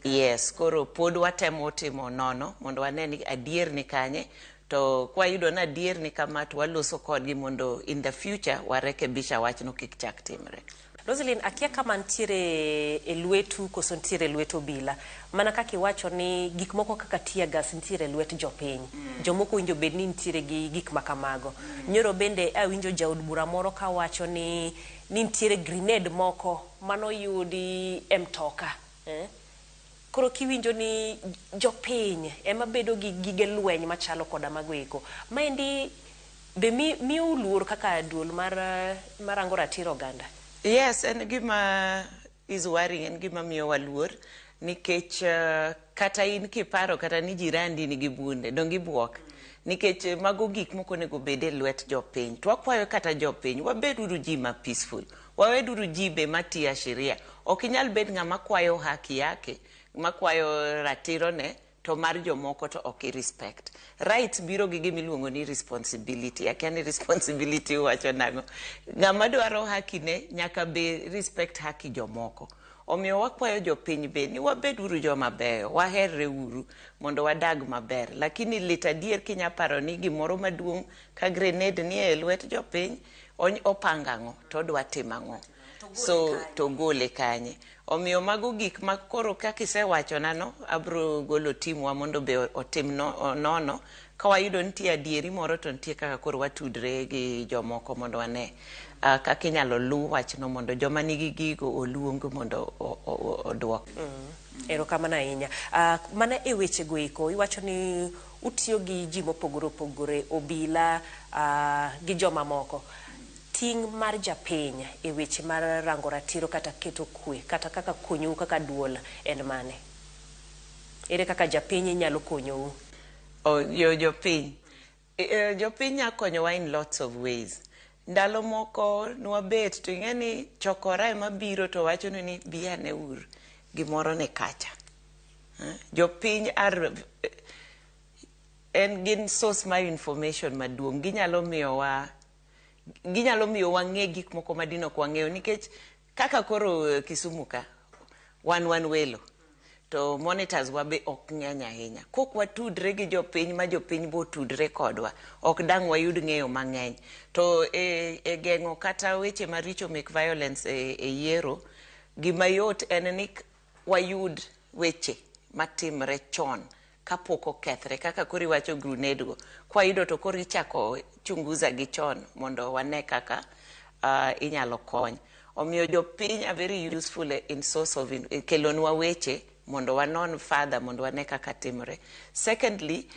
yes, koro pod watemo timo nono mondo wane ni adier ni kanye to kwayudo ni adier ni kama to waloso kodgi mondo in the future warekebisha wachno kik chak timre. Roselyn, akia kama ntiere e lwetu koso ntiere e lwet obila. Mana kaka iwacho ni gik moko kaka tear gas ntiere e lwet jopiny. Jomoko winjo bed ni ntiere gi gik ma kamago. Nyoro bende awinjo jaod bura moro kawacho ni ntiere grenade moko manoyudi e mtoka. Eh? Koro kiwinjo ni jopiny ema bedo gi gige lweny machalo koda mago eko. Maendi be miyou luor kaka duol mar marango ratiro oganda? Yes, en gima is worrying, en gima miyowa luor nikech kata in kiparo kata ni jirandi nigi bunde, donge ibuok? Nikech mago gik mok onego bed e lwet jopiny. To wakwayo kata jopiny, wabed uru ji ma peaceful. Wawed uru ji be matiyo sheria. Ok inyal bed ng'ama kwayo haki yake, makwayo ratiro ne, to mar jomoko to ok i respect. Rights biro gi gima iluongo ni responsibility. Akia ni responsibility wacho nang'o. Ng'ama dwaro haki ne nyaka be respect haki jomoko. Omiyo wakwayo jopiny be ni wabed uru joma beyo, waherre uru mondo wadag maber. Lakini lit adier kinya paro ni gimoro maduong' ka grenade ni e lwet jopiny, opango ang'o to odwa timo ang'o. So to gole kanye. Omiyo mago gik ma koro kaka isewachona no, abro golo team wa mondo be otim no, nono. Ka wayudo nitie adieri moro to nitie kaka koro watudre gi jomoko mondo wane kaka inyalo luw wachno mondo joma nigi gigo oluong mondo oduok. Erokamano ahinya. Mana e weche go eko, iwacho ni utiyo gi ji mopogore opogore, obila gi joma moko. Ting' mar japiny e weche mar rango ratiro kata keto kwe kata kaka konyou kaka duol en mane? Ere kaka japiny nyalo konyou? Oh, yo jopiny. Jopiny nya konyowa in lots of ways. Ndalo moko nwabet to ing'e ni chokora ema biro to wachoni ni bi ane uru gimoro ni kacha. Jopiny are en gin source mar information maduong'. Ginyalo miyowa ginyalo miyo wang'e gik moko ma dine ok wang'eyo nikech kaka koro Kisumu ka wan welo to monitors wa be ok ng'eny ahinya. Kok watudre gi jopiny ma jopiny bo tudre kodwa, ok dang' wayud ng'eyo mang'eny. To e geng'o kata weche maricho mek violence e yiero, gima yot en ni wayud weche matimre chon. kapok okethre kaka koro iwacho grenade go kwayudo to koro ichako chunguza gi chon mondo wane kaka inyalo kony. Omiyo jopiny are very useful in source of kelonwa weche mondo wanon further mondo wane kaka timore. Secondly,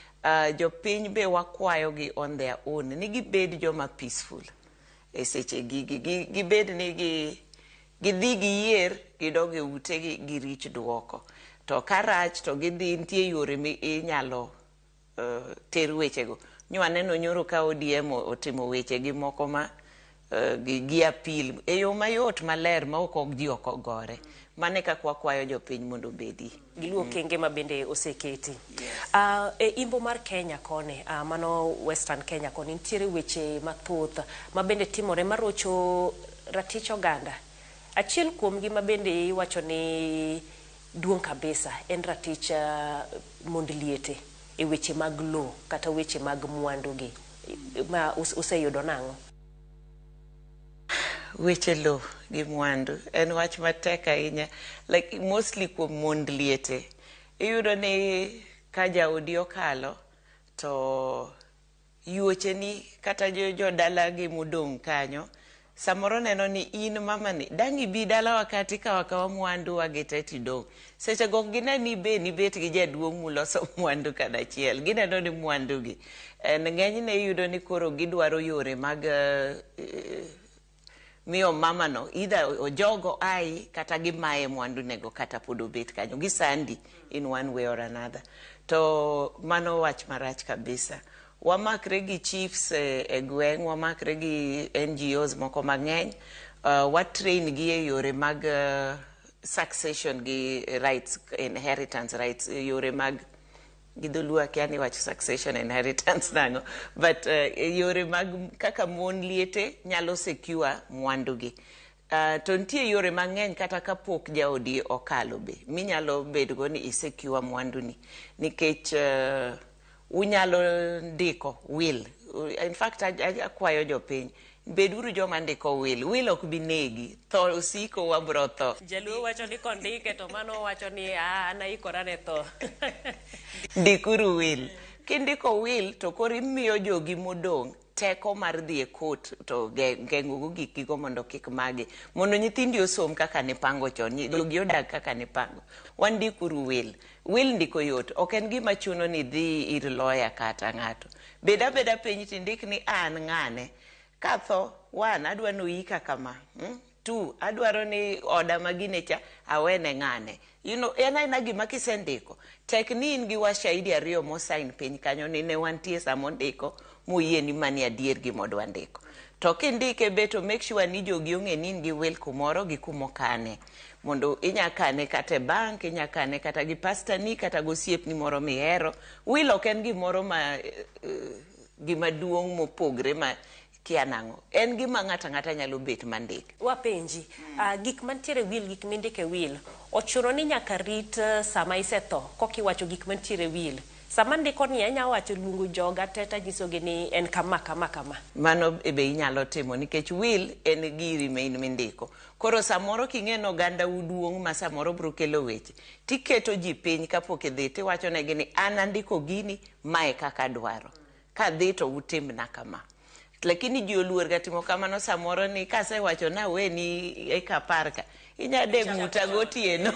jopiny be wakwayo gi on their own ni gibed joma peaceful e seche gigi gibed ni gi gidhi giyier gidog e utegi girich duoko. To ka rach to gidhi nitie yore mi inyalo ter wechego. Nyo aneno nyoro ka ODM otimo weche gi moko ma gi appeal e yo mayot maler ma ok ji ok ogore. Mano e kaka wakwayo jopiny mondo obedi. Giluwo okenge ma bende oseketi. E imbo mar Kenya koni, mano Western Kenya koni, nitiere weche mathoth ma bende timore marocho ratich oganda. Achiel kuomgi ma bende iwacho ni duong' kabisa en ratich mond liete e weche mag lowo kata weche mag mwandu gi. Ma useyudo nang'o? Weche lowo gi mwandu en wach matek ahinya like mostly kuom mond liete. Iyudo ni ka jaodi okalo to yuocheni kata jodalagi modong' kanyo samoro neno ni in mamani dang' ibi dalawa ka tikawo akawa mwandu wa gi te tidong'. Seche go ok gine ni be nibet gi jaduong' muloso mwandu kadachiel. Gineno ni mwandu gi. En ng'enyne iyudo ni koro gidwaro yore mag miyo mamano either ojogo ai kata gimaye mwandu nego kata pod obet kanyo gisandi in one way or another. To mano wach marach kabisa. Wamakre gi chiefs e gweng', wamakre gi NGOs moko mang'eny, watrain gi e yore mag succession gi rights, inheritance rights, yore mag gi dholuo akia ni wacho succession inheritance nang'o but yore mag kaka mon liete nyalo secure mwandu gi. To nitie yore mang'eny kata kapok jaodi okalo be minyalo bedgo ni isecure mwandu ni nikech unyalo ndiko will. In fact akwayo jopiny beduru joma ndiko will. Will ok bi negi tho osiko wabro tho. Jaluo wacho ni kondike to mano wacho ni an aikora ne tho. Ndikuru will. Kindiko will to koro imiyo jogi modong' teko mar dhi e court to geng'o go gikgigo mondo kik magi. Mondo nyithindi osom kaka nipango chon, jogi odag kaka nipango. Wandikuru will. Will ndiko yot, ok en gima chuno ni idhi ir lawyer kata ng'ato. Bed abeda piny tindik ni an ng'ane. Katho, one, adwa ni oika kama. Two, adwaro ni oda magine cha awene ng'ane. En aena gima kisendiko. Tek ni in gi washahidi ariyo mosign piny kanyo ni ne wantie samondiko moyie ni mani adier gima odwa ndiko. To kindike be to make sure ni jogi ong'e ni in gi will kumoro gi kumokane. Mondo inya kane kata e bank, inya kane kata gi pastor ni kata gosiepni moro mihero. Will ok en gimoro ma gima duong' mopogre ma kia nang'o. En gima ng'ato ang'ata nyalo bet mandik. Wapenji, gik mantiere will, gik mindike will, ochuno ni nyaka rit sama isetho kokiwacho gik mantiere will. Sama ndiko ni anya wacho luongo joga te tanyisogi ni en kama kama kama. Mano be inyalo timo nikech will en giri ma in mindiko. Koro samoro king'e ni oganda u duong' ma samoro biro kelo weche, tiketo ji piny kapok idhi tiwacho negi ni an andiko gini, mae kaka adwaro. Kadhi to utimna kama. Lakini ji oluor ga timo kamano samoro ni kasewacho na weni eka 10 ka, inya de ng'uta gotieno.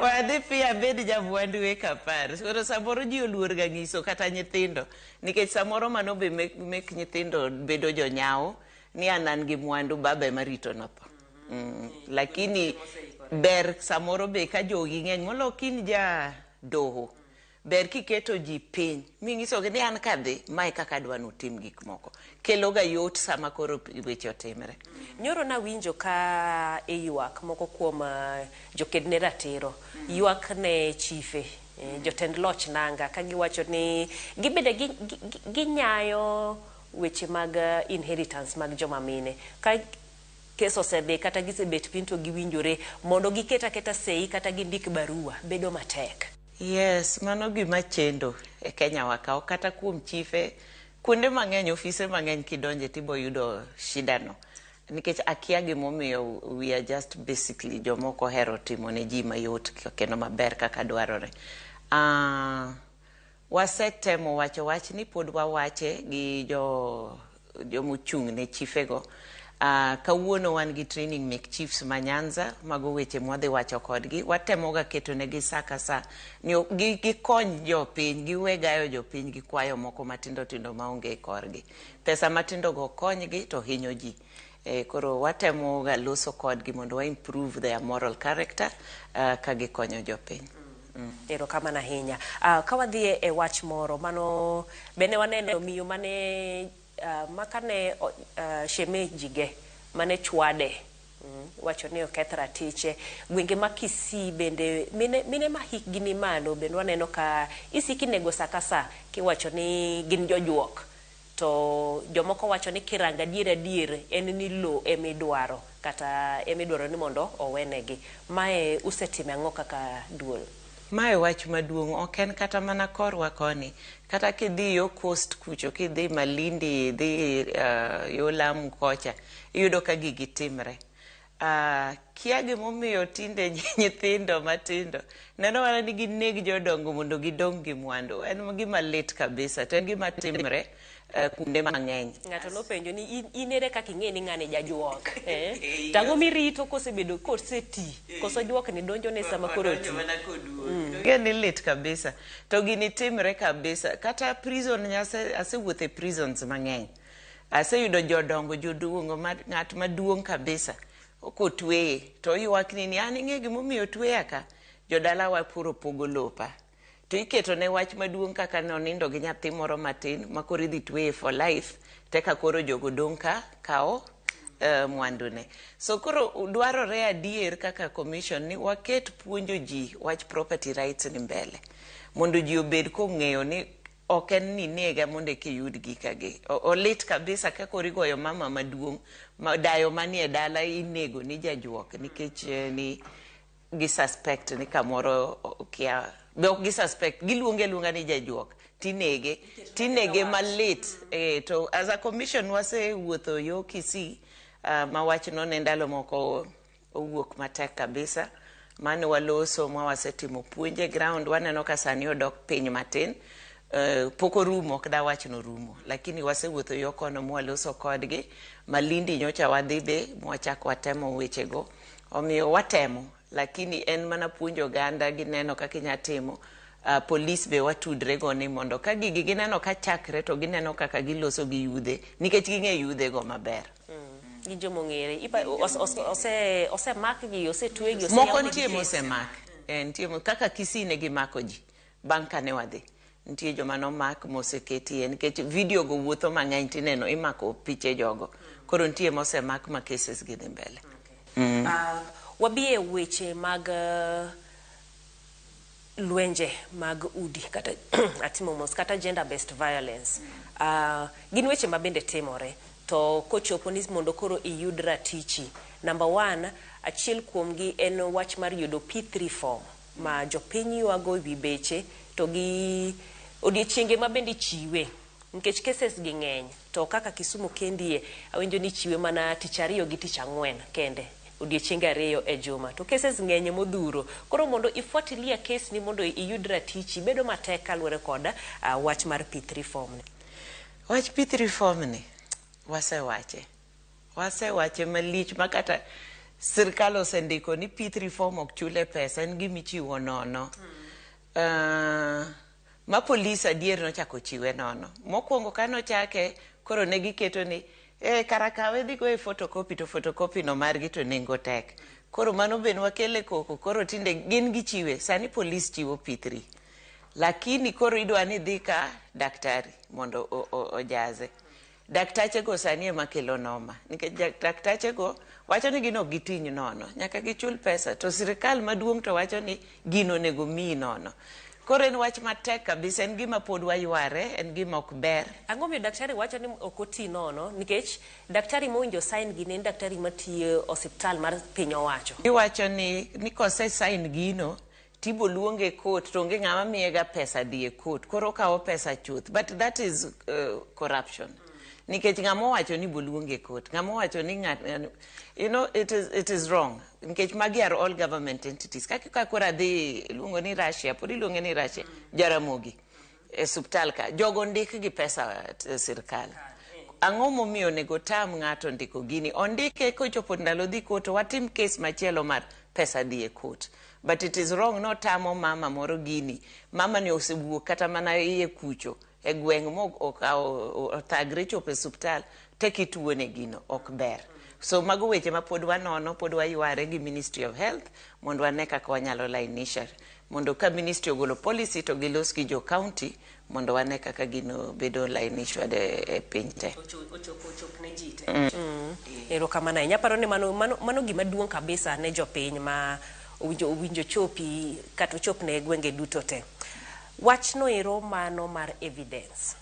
Wadhi piyo abed jamwandu eka 10. Koro samoro ji oluor ga nyiso kata nyithindo. Nikech samoro mano be mek nyithindo bedo jonyawo ni an an gi mwandu baba ema rito notho. Lakini ber samoro be ka jogi ng'eny molo kin ja doho. Ber kiketo ji piny minyisogi ni an kadhi mae kaka adwa ni utim gik moko. Kelo ga yot sama koro weche otimre. Nyoro nawinjo ka iywak moko kuom joked ne ratiro ywak ne chife jotend loch nanga ka giwacho ni gibende ginyayo weche mag inheritance mag joma mine ka kes osedhi kata gisebet piny to giwinjore mondo giket aketa sei kata gindik barua bedo matek. Yes, mano gima chendo e Kenya wa ka. Ok kata kuom chife, kuonde mang'eny, ofise mang'eny kidonje tibo yudo shida no. Nikech akia gimomiyo we are just basically jomoko ohero timo ne ji mayot kendo maber kaka dwarore. Wasetemo wacho wachni pod wawache gi jo jomochung' ne chifego. Kawuono wan gi training mek chiefs ma Nyanza, mago weche mwadhi wacho kodgi. Watemoga keto negi sa ka sa ni gikony jopiny, giwe gayo jopiny gi kwayo moko matindo tindo maonge e korgi. Pesa matindo go konygi to hinyo ji. Koro watemo ga loso kodgi mondo wa improve their moral character ka gikonyo jopiny. Erokamano ahinya. Ka wadhi e wach moro, mano bende waneno miyo mane makane shemeji ge mane chwade wacho ni oketh ratiche. Gwenge ma Kisii bende mine ma hikgi ni malo bende waneno ka isiko inego sa ka sa kiwacho ni gin jojuok. To jomoko wacho ni kirango adier adier en ni lo emidwaro kata emidwaro ni mondo owenegi. Mae usetimo ang'o kaka duol? Mae wach maduong' ok en kata mana korwa koni. Kata kidhi yo coast kucho, kidhi Malindi, idhi yo Lamu kocha, iyudo ka gigi timre. Kia gimomiyo tinde nyithindo matindo neno mana ni gineg jodongo mondo gidong' gi mwandu. En gima lit kabisa, to en gima timre kuonde mang'eny. Ng'ato nopenjo ni in ere kaka ing'e ni ng'ani jajuok? Eh? To ang'o mirito kosebedo koseti? Koso juok ni donjo ne sama koro oti? Ing'e ni lit kabisa. To gini timre kabisa. Kata prison asewuotho e prisons mang'eny. Aseyudo jodongo, joduongo, ng'at maduong' kabisa. Kotweye to oywak ni an ing'e gimomiyo tweya ka? Jodalawa puro pogo lopa. To iketo ne wach maduong' kaka nonindo gi nyathi moro matin ma koro idhi tweye for life teka koro jogo dong' ka kawo mwandune. So koro dwarore adier kaka commission ni waket puonjo ji wach property rights ni mbele. Mondo ji obed kong'eyo ni ok en ni nega mondo eka iyud gika gi. Olit kabisa ka koro igoyo mama maduong' ma dayo manie dala inego ni jajuok nikech ni gi suspect ni kamoro kia be ok gi suspect giluonge aluonga ni jajuok tinege tinege malit. To as a commission wasewuotho yo Kisii ma wachno ne ndalo moko owuok matek kabisa mane waloso ma wasetimo puonj e ground waneno ka sani odok piny matin. Pok orumo ok dawach norumo lakini wasewuotho yo kono mwaloso kodgi. Malindi nyocha wadhi be mwachako watemo wechego omiyo watemo lakini en mana puonjo oganda gineno kaka inya timo. Polis be watudre go ni mondo ka gigi gineno ka chakre to gineno kaka giloso gi yudhe nikech ging'e yudhe go maber. Gin joma ong'ere. Osemak gi, osetwegi, moko nitie mosemak. Nitie kaka Kisii ne gimako ji bang' kane wadhi. Nitie joma nomak moseketie nikech video go wuotho mang'eny tineno imako piche jogo. Koro nitie mosemak ma cases gi dhi mbele. Wabi e weche mag lwenje mag udi kata atimo mos kata gender based violence. Gin weche ma bende timore to kochopo ni mondo koro iyud ratichi. Number one, achiel kuomgi en wach mar yudo P3 form ma jopiny ywago ewi beche to gi odiechienge ma bende ichiwe nikech cases gi ng'eny to kaka Kisumu kendie awinjo ni ichiwe mana tich ariyo gi tich ang'wen kende odiechienge ariyo e juma to cases ng'eny modhuro koro mondo ifuatilia case ni mondo iyud ratichi bedo matek kaluwore kod wach mar P3 form ni. Wach P3 form ni wasewache. Wasewache malich ma kata sirkal osendiko ni P3 form ok chule pesa en gima ichiwo nono. Ma polis adier nochako chiwe nono. Mokwongo kanochake koro ne giketo ni kara kawe dhi goye photocopy to photocopy no margi to nengo tek. Koro mano be nwakele koko koro tinde gin gichiwe sani polis chiwo P3. Lakini koro idwa ni dhi ka daktari mondo ojaze. Daktache go sani ema kelo noma nikech daktache go wacho ni gin ok gitiny nono nyaka gichul pesa to sirikal maduong' to wacho ni gino onego miyi nono. Koro en wach matek kabisa en gima pod wayware en gima ok ber. Ang'o miyo daktari wacho ni ok oti nono nikech daktari mowinjo sign gini en daktari matiyo osiptal mar piny owacho. Giwacho ni kose sign gino tibo luonge e court to onge ng'ama miye ga pesa dhi e court koro okawo pesa chuth but that is corruption. Nikech ng'ama owacho ni boluonge e court, ng'ama owacho ni ng'at, it is wrong. Nikech magi are all government entities. Kaka ka koro adhi iluongo ni Russia, pod iluonge ni Russia, Jaramogi e suptal ka, jogo ndik gi pesa sirkal. Ang'o momiyo onego tam ng'ato ndiko gini? Ondike kochopo ndalo dhi court, watim case machielo mar pesa dhi e court. But it is wrong notamo mama moro gini. Mama ni osewuok kata mana iye kucho e gweng' mo okawo othagre chopo e suptal tek ituone gino ok ber. So mago weche ma pod wanono, pod wayware gi Ministry of Health mondo wane kaka wanyalo lainisha mondo ka ministry ogolo policy to gilos gi jo county mondo wane kaka gino bedo lainishwa e piny te. Ochopo ochop ne ji te. Erokamano ahinya. Aparo ni mano gima duong' kabisa ne jopiny ma owinjo chopi kata ochop ne gwenge duto te. Wachno ero mano mar evidence.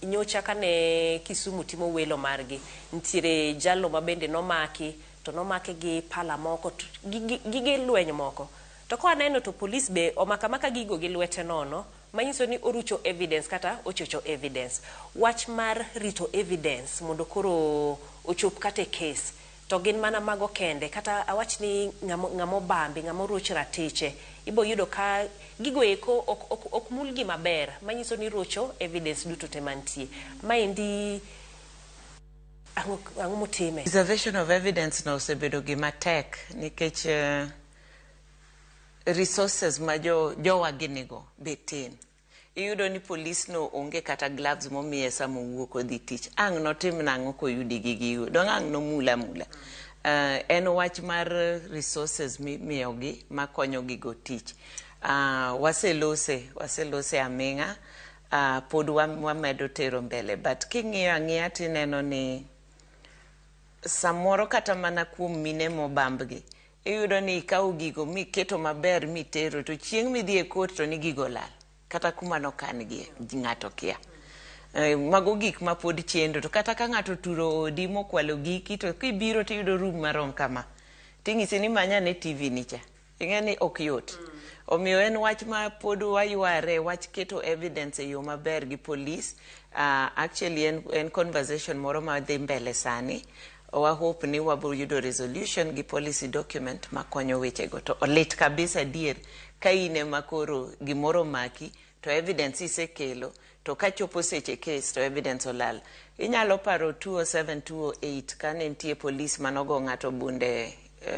Nyocha kane Kisumu timo welo margi, nitiere jalno ma bende nomaki, to nomake gi pala moko, to gige lweny moko. To ka waneno to polis be omako amaka gigo gi lwete nono, manyiso ni orucho evidence kata ochocho evidence. Wach mar rito evidence mondo koro ochop kata e case, to gin mana mago kende kata awach ni ng'ama obambi, ng'ama oroch ratiche, ibo yudo ka gigo eko ok mulgi maber, manyiso ni rocho evidence duto te mantie. Maendi ang'o motime? Preservation of evidence no osebedo gima tek nikech resources ma jo jowa ginigo be tin. Iyudo ni polis no onge kata gloves momiye sama owuok odhi tich. Ang' notim nang'o koyudi gi gigo? Dong' ang' nomula mula. En wach mar resources mimiyogi makonyo gigo tich. Waselose aming'a, pod wamedo tero mbele. But king'iyo ang'iya tineno ni samoro kata mana kuom mine mobambgi, iyudo ni ikawo gigo miketo maber mitero to chieng' midhi e court to ni gigo olal. Kata kuma nokan gie ng'ato kia. Mago gik ma pod chendo to kata ka ng'ato oturo odi mokwalo giki to kibiro tiyudo room marom kama ting'isi ni many ane TV ni cha ing'e ni ok yot. Omiyo en wach ma pod wayware wach keto evidence e yo maber gi polis. Actually en conversation moro madhi mbele sani. Wa hope ni wabiro yudo resolution gi policy document makonyo wechego. To olit kabisa adier ka in ema koro gimoro omaki to evidence isekelo to kachopo seche case to evidence olal. Inyalo paro 207 208 kane nitie polis manogo ng'ato bunde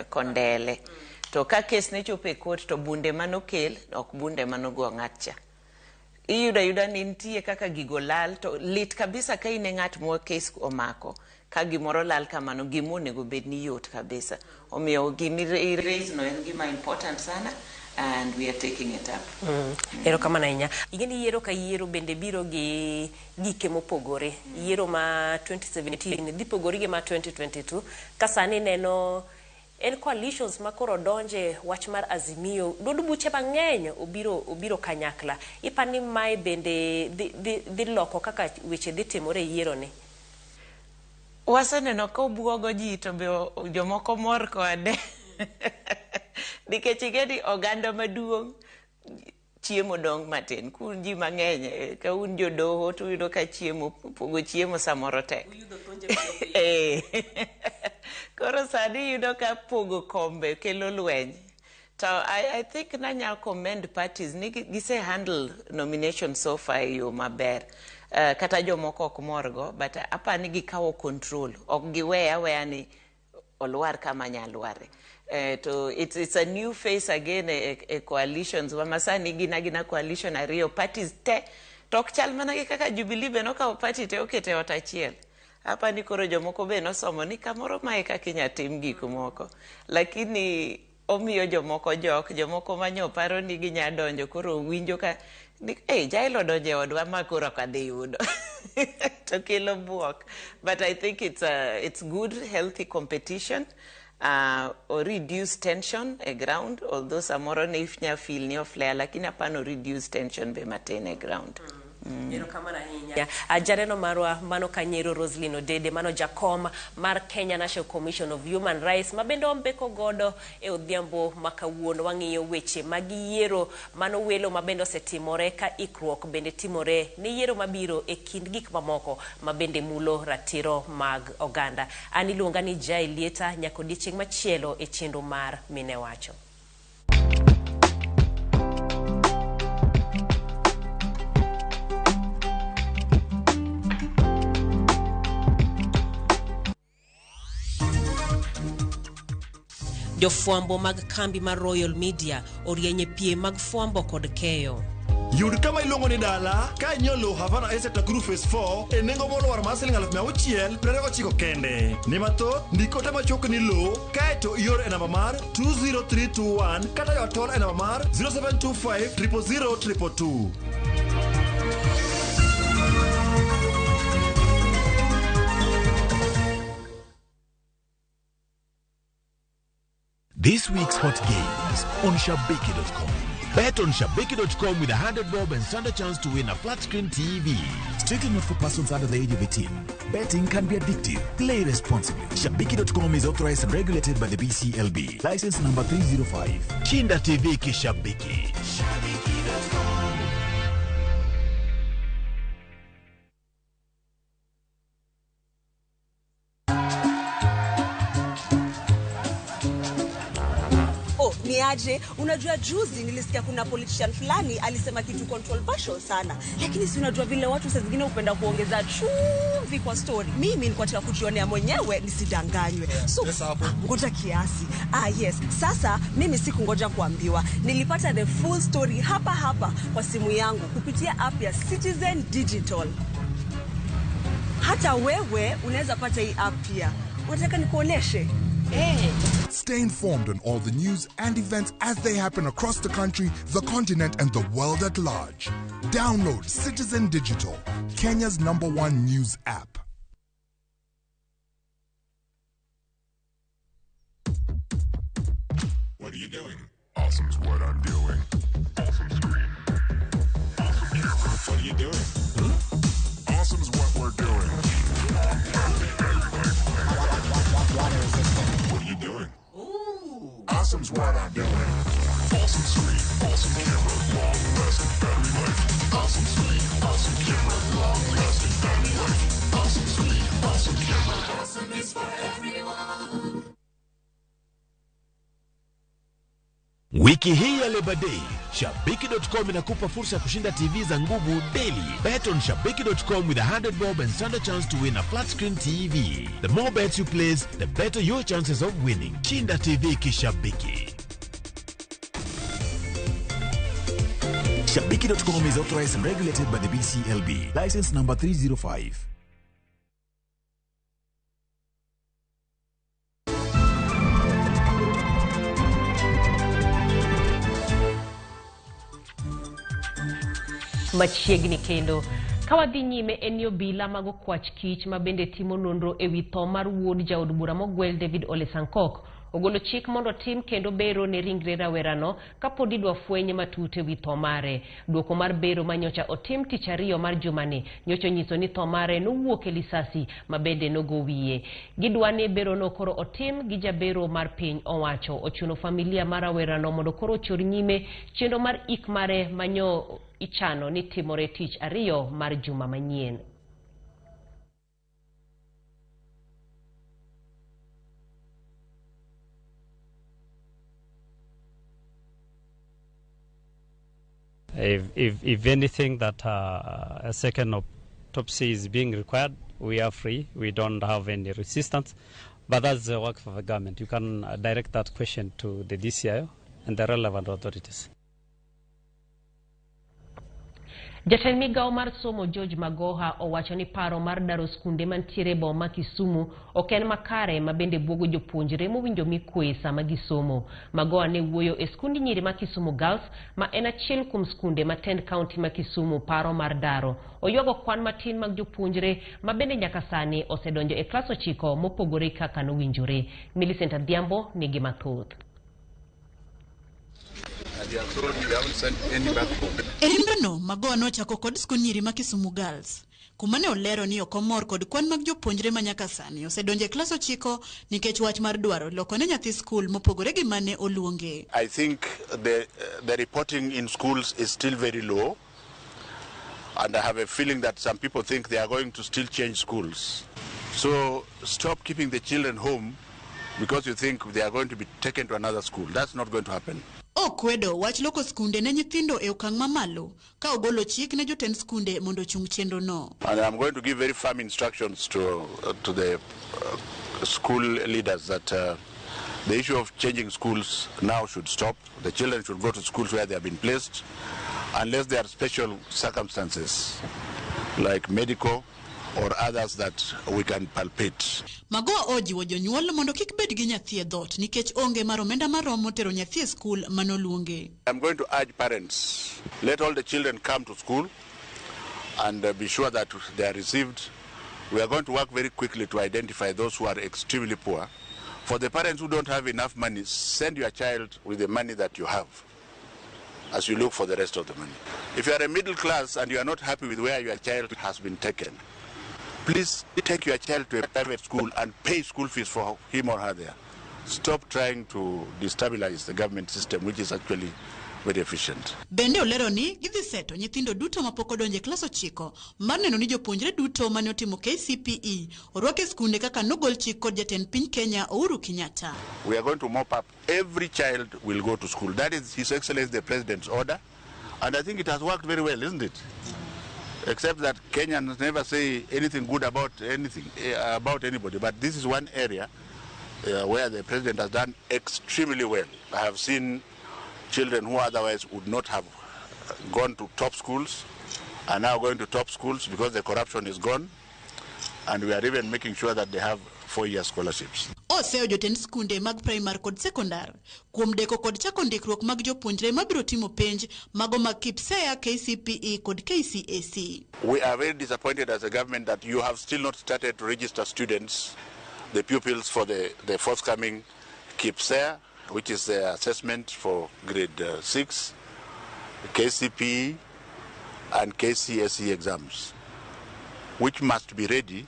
Kondele. To ka case ne chopo e court to bunde manokel ok bunde manogo ng'at cha. Iyudo ayuda ni nitie kaka gigo lal to lit kabisa ka in e ng'at ma case omako ka gimoro lal kamano gima onego bed ni yot kabisa. Omiyo gimi raise no en gima important sana and we are taking it up. Erokamano ahinya. Ing'e ni yiero ka yiero bende biro gi gike mopogore. Yiero ma 2017 dhi pogore gi ma 2022 ka sani neno en coalitions ma koro donje wach mar Azimio duond buche mang'eny obiro kanyakla. Ipani mae bende dhi loko kaka weche dhi timore e yiero ni? Waseneno ka obuogo ji to be jomoko mor kode. Nikech ing'e ni oganda maduong' chiemo dong' matin. Kun ji mang'eny ka un jodoho tuyudo ka chiemo pogo chiemo samoro tek. Koro sani iyudo ka pogo kombe kelo lweny. To I think nanyalo commend parties ni gise handle nomination so far e yo maber. Kata jomoko ok morgo but apani gikawo control. Ok giwe aweya ni olwar kama nyalware. To it's a new face again e coalitions wa sani gin agina coalition ariyo parties te to ok chal mana gi kaka Jubilee be nokawo party te okete e ot achiel. Apani koro jomoko be nosomo ni kamoro mae kaka inya tim gik moko. Lakini omiyo jomoko jok, jomoko manyo paro ni ginya donjo koro winjo ka ni hey, Jael odonjo e odwa ma koro ok adhi yudo. To kelo buok. But I think it's good, healthy competition. O reduce tension e ground, although samoro ne inya feel ni oflare, lakini apano reduce tension be matin e ground. Erokamano ahinya. Janeno marwa mano Kanyero Roslyn Odede, mano jakom mar Kenya National Commission of Human Rights, ma bende wambeko godo e odhiambo ma kawuono. Wang'iyo weche mag yiero, mano welo ma bende osetimore ka ikruok bende timore ne yiero mabiro e kind gik mamoko ma bende mulo ratiro mag oganda. An iluonga ni Jai Lieta, nyaka odiechieng' machielo e chenro mar Mine Wacho. Jofwambo mag kambi mar Royal Media orieny e piem mag fwambo kod keyo. Yud kama iluongo ni dala ka inyiewo lowo Havana Estate Nakuru Phase 4 e nengo molwar mar siling 629,000 kende. Ne mathoth, ndik ote machuok ni lowo kaeto ior e namba mar 20321 kata yo tol e namba mar 0725 000 222. This week's hot games on Shabiki.com. Bet on Shabiki.com with 100 bob and stand a chance to win a flat screen TV. Strictly not for persons under the age of 18. Betting can be addictive. Play responsibly. Shabiki.com is authorized and regulated by the BCLB. License number 305. Shinda TV Kishabiki. Oh, ni aje? Unajua juzi nilisikia kuna politician fulani alisema kitu controversial sana, lakini si unajua vile watu saa zingine hupenda kuongeza chumvi kwa story. Mimi nilikuwa nataka kujionea mwenyewe nisidanganywe. So ngoja kiasi. Ah, yes. Sasa mimi sikungoja kuambiwa, nilipata the full story hapa hapa kwa simu yangu kupitia app ya Citizen Digital. Hata wewe unaweza pata hii app pia. Unataka nikuoneshe? Hey. Stay informed on all the news and events as they happen across the country, the continent, and the world at large. Download Citizen Digital, Kenya's #1 news app. What are you doing? Awesome's what I'm doing. Awesome screen. Awesome camera. What are you doing? Huh? Awesome's what we're doing. Water resistant. What are you doing? Ooh. Awesome's what I'm doing. Awesome screen, awesome camera, long lasting battery life. Awesome screen, awesome camera, long lasting battery life. Awesome screen, awesome camera. Awesome is for everyone. Wiki hii ya Labor Day, Shabiki.com inakupa fursa ya kushinda TV za nguvu daily. Bet on Shabiki.com with 100 bob and stand a chance to win a flat screen TV. The more bets you place, the better your chances of winning. Shinda TV kishabiki. Shabiki.com is authorized and regulated by the BCLB. License number 305. Machiegni kendo ka wadhi nyime en obila mag okwach kich ma bende timo nonro ewi tho mar wuod jaod bura mogwel David Ole Sankok ogolo chik mondo tim kendo bero ne ringre rawerano kapod idwa fweny matut ewi tho mare. Duoko mar bero manyocha otim tich ariyo mar jumani nyocha onyiso ni tho mare nowuok e lisasi ma bende nogo wiye. Gidwa ni berono koro otim gi jabero mar piny owacho. Ochuno familia mar rawerano mondo koro ochor nyime chenro mar ik mare manyo ichano ni timore tich ariyo mar juma manyien. If anything that a second autopsy is being required, we are free. We don't have any resistance. But that's the work of the government. You can direct that question to the DCIO and the relevant authorities. Jatend migao mar somo George Magoha owacho ni paro mar daro skunde mantiere e boma Kisumu ok en makare ma bende buogo jopuonjre mowinjo mikwe sama gisomo. Magoha ne wuoyo e skund nyiri ma Kisumu Girls ma en achiel kuom skunde matend kaunti ma Kisumu paro mar daro. Oywago kwan matin mag jopuonjre ma bende nyaka sani osedonjo e klas 9 mopogore kaka nowinjore. Millicent Adhiambo nigi mathoth. And they have told me they haven't sent any back home. E limbe Magoha nochako kod skund nyiri ma Kisumu Girls kuma ne olero ni ok omor kod kwan mag jopuonjre ma nyaka sani osedonjo e klas 9 nikech wach mar dwaro loko ne nyathi skul mopogore gi mane oluonge. I think the reporting in schools is still very low, and I have a feeling that some people think they are going to still change schools. So stop keeping the children home because you think they are going to be taken to another school. That's not going to happen. Okwedo wach loko skunde ne nyithindo e okang' mamalo ka ogolo chik ne jotend skunde mondo ochung chenro no. And I'm going to give very firm instructions to the school leaders that the issue of changing schools now should stop. The children should go to schools where they have been placed, unless there are special circumstances like medical or others that we can palpate. Magoha ojiwo jonyuol mondo kik bed gi nyathi e dhoot nikech onge mar omenda maromo tero nyathi e skul manoluonge. I'm going to urge parents, let all the children come to school and be sure that they are received. We are going to work very quickly to identify those who are extremely poor. For the parents who don't have enough money, send your child with the money that you have as you look for the rest of the money. If you are a middle class and you are not happy with where your child has been taken, please take your child to a private school and pay school fees for him or her there. Stop trying to destabilize the government system, which is actually very efficient. Bende olero ni gidhi seto nyithindo duto mapok odonjo e klas 9 mar neno ni jopuonjre duto mane otimo KCPE orwak e skunde kaka nogol chik kod jatend piny Kenya Uhuru Kenyatta. We are going to mop up. Every child will go to school. That is His Excellency the President's order. And I think it has worked very well, isn't it? Except that Kenyans never say anything good about anything, about anybody. But this is one area where the president has done extremely well. I have seen children who otherwise would not have gone to top schools are now going to top schools because the corruption is gone. And we are even making sure that they have 4-year scholarships. Oseyo jotend skunde mag primar kod sekondar kuom deko kod chako ndikruok mag jopuonjre mabiro timo penj mago mag KPSEA, KCPE kod KCSE. We are very disappointed as a government that you have still not started to register students, the pupils for the forthcoming KPSEA, which is the assessment for grade 6, KCPE and KCSE exams, which must be ready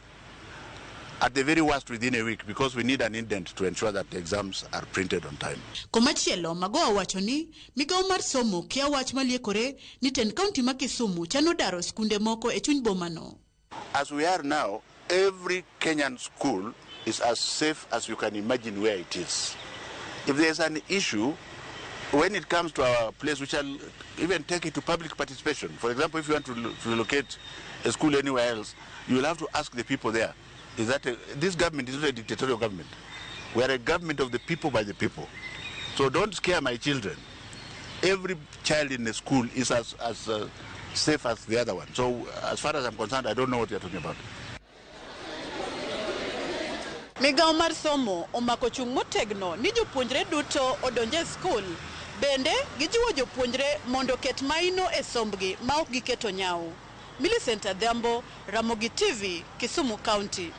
at the very worst within a week, because we need an indent to ensure that the exams are printed on time. Komachielo, Magoha wacho ni migawo mar somo kia wach maliekore ni tend kaunti ma Kisumu chano daro skunde moko e chuny bomano. As we are now, every Kenyan school is as safe as you can imagine where it is. If there's an issue, when it comes to our place, we shall even take it to public participation. For example, if you want to relocate a school anywhere else, you will have to ask the people there. Is that this government is not a dictatorial government. We are a government of the people by the people. So don't scare my children. Every child in the school is as safe as the other one. So as far as I'm concerned, I don't know what you're talking about. Migawo mar somo omako chung' motegno ni jopuonjre duto odonje skul. Bende gijiwo jopuonjre mondo oket maino e sombgi ma ok giketo nyawo. Millicent Adhiambo, Ramogi TV, Kisumu County.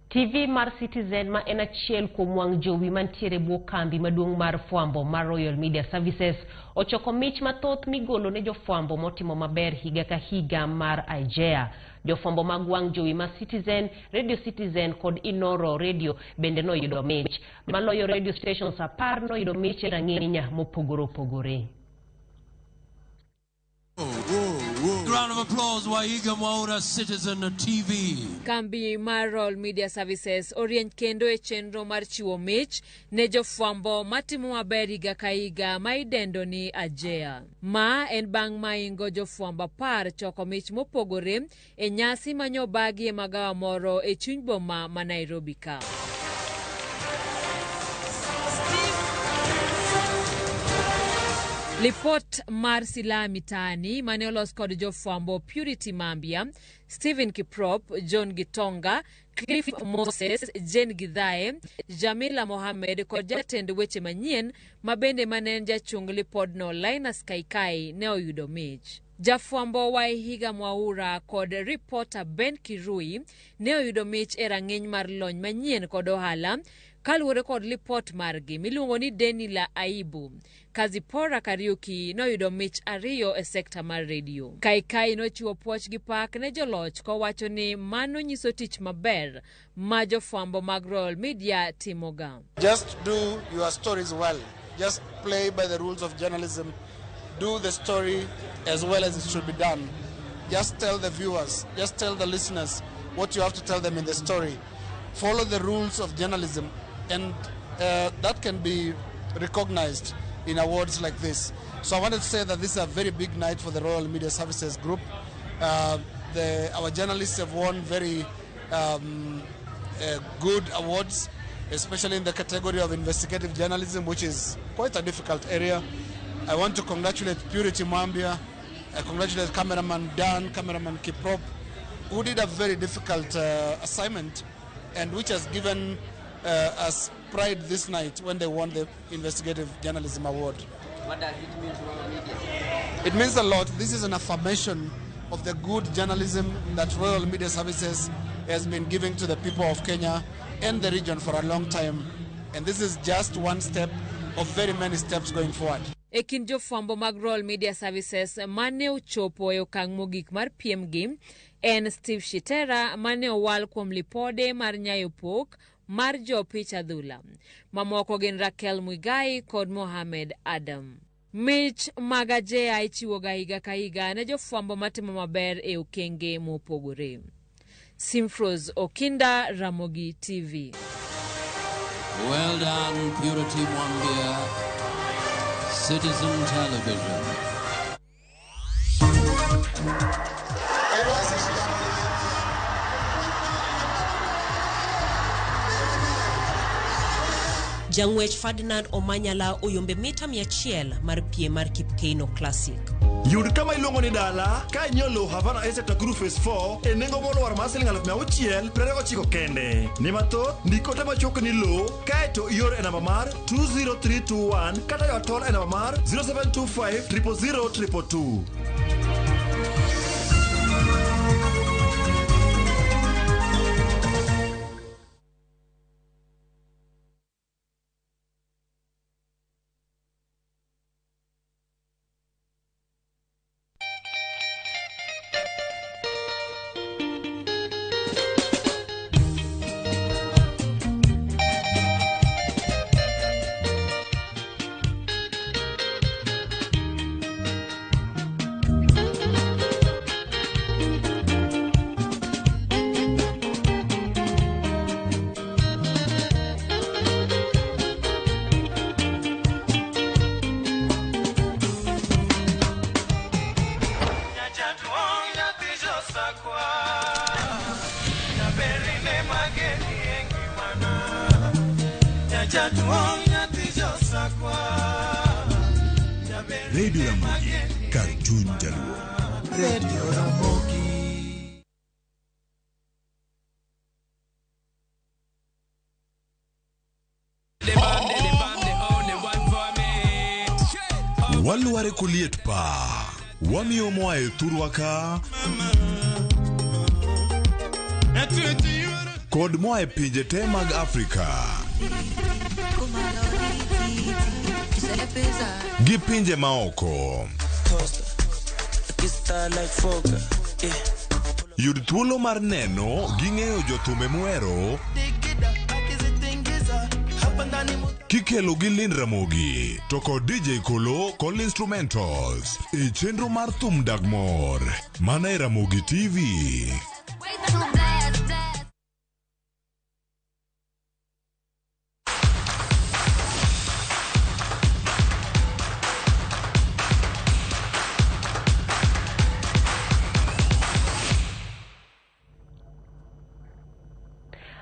TV mar Citizen ma en achiel kuom wang' jowi mantiere bwo kambi maduong' mar fwambo mar Royal Media Services ochoko mich mathoth migolo ne jofwambo motimo maber higa ka higa mar IJEA. Jofwambo mag wang' jowi ma Citizen, Radio Citizen kod Inoro Radio bende noyudo mich. Maloyo radio stations 10 noyudo mich e rang'iny mopogore opogore. Round of applause, Waiga Mwaura, Citizen TV. Kambi mar Royal Media Services orieny kendo e chenro mar chiwo mich ne jofwambo matimo maber higa ka higa ma idendo ni IJEA. Ma en bang' maingo jofwambo 10 choko mich mopogore e nyasi manyobagi e magawa moro e chuny boma ma Nairobi ka. Lipot mar Silaha Mitaani mane olos kod jofwambo Purity Mambia, Stephen Kiprop, John Gitonga, Cliff Moses, Jane Githae, Jamila Mohamed kod jatend weche manyien ma bende mane en jachung lipodno Linus Kaikai ne oyudo mich. Jafwambo Waihiga Mwaura kod ripota Ben Kirui ne oyudo mich e rang'iny mar lony manyien kod ohala. Kaluwore kod lipot margi miluongo ni Deni la Aibu, Kazipora Kariuki noyudo mich ariyo e sekta mar redio. Kaikai nochiwo puoch gi pak ne joloch kowacho ni mano nyiso tich maber ma jofwambo mag Royal Media timoga. Just do your stories well. Just play by the rules of journalism. Do the story as well as it should be done. Just tell the viewers, just tell the listeners what you have to tell them in the story. Follow the rules of journalism, and that can be recognized in awards like this. So I wanted to say that this is a very big night for the Royal Media Services Group. Our journalists have won very good awards, especially in the category of investigative journalism, which is quite a difficult area. I want to congratulate Purity Mwambia. I congratulate cameraman Dan, cameraman Kiprop, who did a very difficult assignment and which has given us pride this night when they won the Investigative Journalism Award. What does it mean to Royal Media? It means a lot. This is an affirmation of the good journalism that Royal Media Services has been giving to the people of Kenya and the region for a long time. And this is just one step of very many steps going forward. E kind jofwambo mag Royal Media Services mane ochopo e okang' mogik mar piem gi en Steve Shitera mane owal kuom lipode mar nyayo pok mar jopich adhula. Mamoko gin Raquel Muigai kod Mohamed Adam. Mich mag Ajeya ichiwoga higa ka higa ne jofwambo matimo maber e okenge mopogore. Simfros Okinda, Ramogi TV. Well done, Purity Mwambia, Citizen Television. Jang'wech Ferdinand Omanyala oyombe mita 100 mar piem mar Kipkeino Classic. Yud kama iluongo ni dala ka inyiewo lowo Havana Estate Nakuru Phase 4 e nengo molwar mar siling 629 kende. Ni mathoth, ndik ote machuok ni lowo kaeto ior e namba mar 20321 kata yo tol e namba mar 0725 000 222. Radio Ramogi, kar chuny jaluo. Radio Ramogi. Walware koliet pa wamiyo moa e thurwa ka kod moa e pinje te mag Afrika gi pinje maoko. Yud thuolo mar neno gi ng'eyo jothumbe muhero kikelo gi Lynn Ramogi to kod DJ Kolo kod instrumentals e chenro mar thum dag mor mana e Ramogi TV.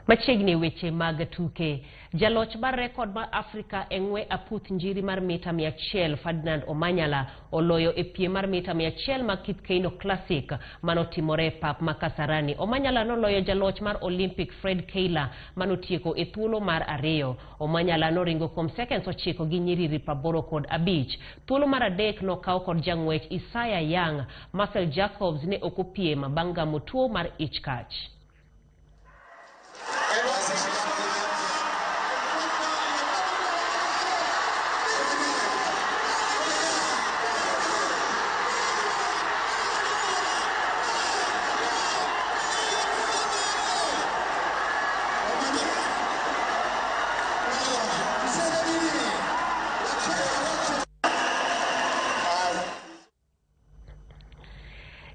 Machiegni weche mag tuke. Jaloch mar rekod mar Afrika e ng'we aputh njiri mar mita 100 Ferdinand Omanyala oloyo e piem mar mita 100 mag Kipkeino Classic manotimore e pap ma Kasarani. Omanyala noloyo jaloch mar Olympic Fred Keiler manotieko e thuolo mar 2. Omanyala noringo kuom seconds 9 gi nyiriri 85. Thuolo mar 3 nokaw kod jang'wech Isaiah Young. Marcel Jacobs ne ok opiem bang' gamo tuo mar ich kach.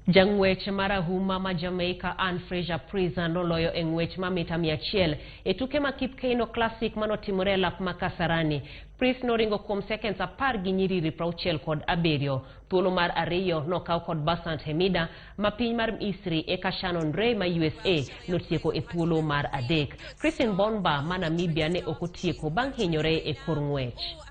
Jang'wech marahuma ma Jamaica Ann Fraser Pryce noloyo e ng'wech ma mita 100 e tuke ma Kip Keino Classic manotimore e lap ma Kasarani. Pryce noringo kuom seconds 10 gi nyiriri 67. Thuolo mar ariyo nokaw kod Basant Hemida ma piny mar Misri, eka Shannon Ray ma USA notieko e thuolo mar adek. Christine Bonba ma Namibia ne ok otieko bang' hinyore e kor ng'wech.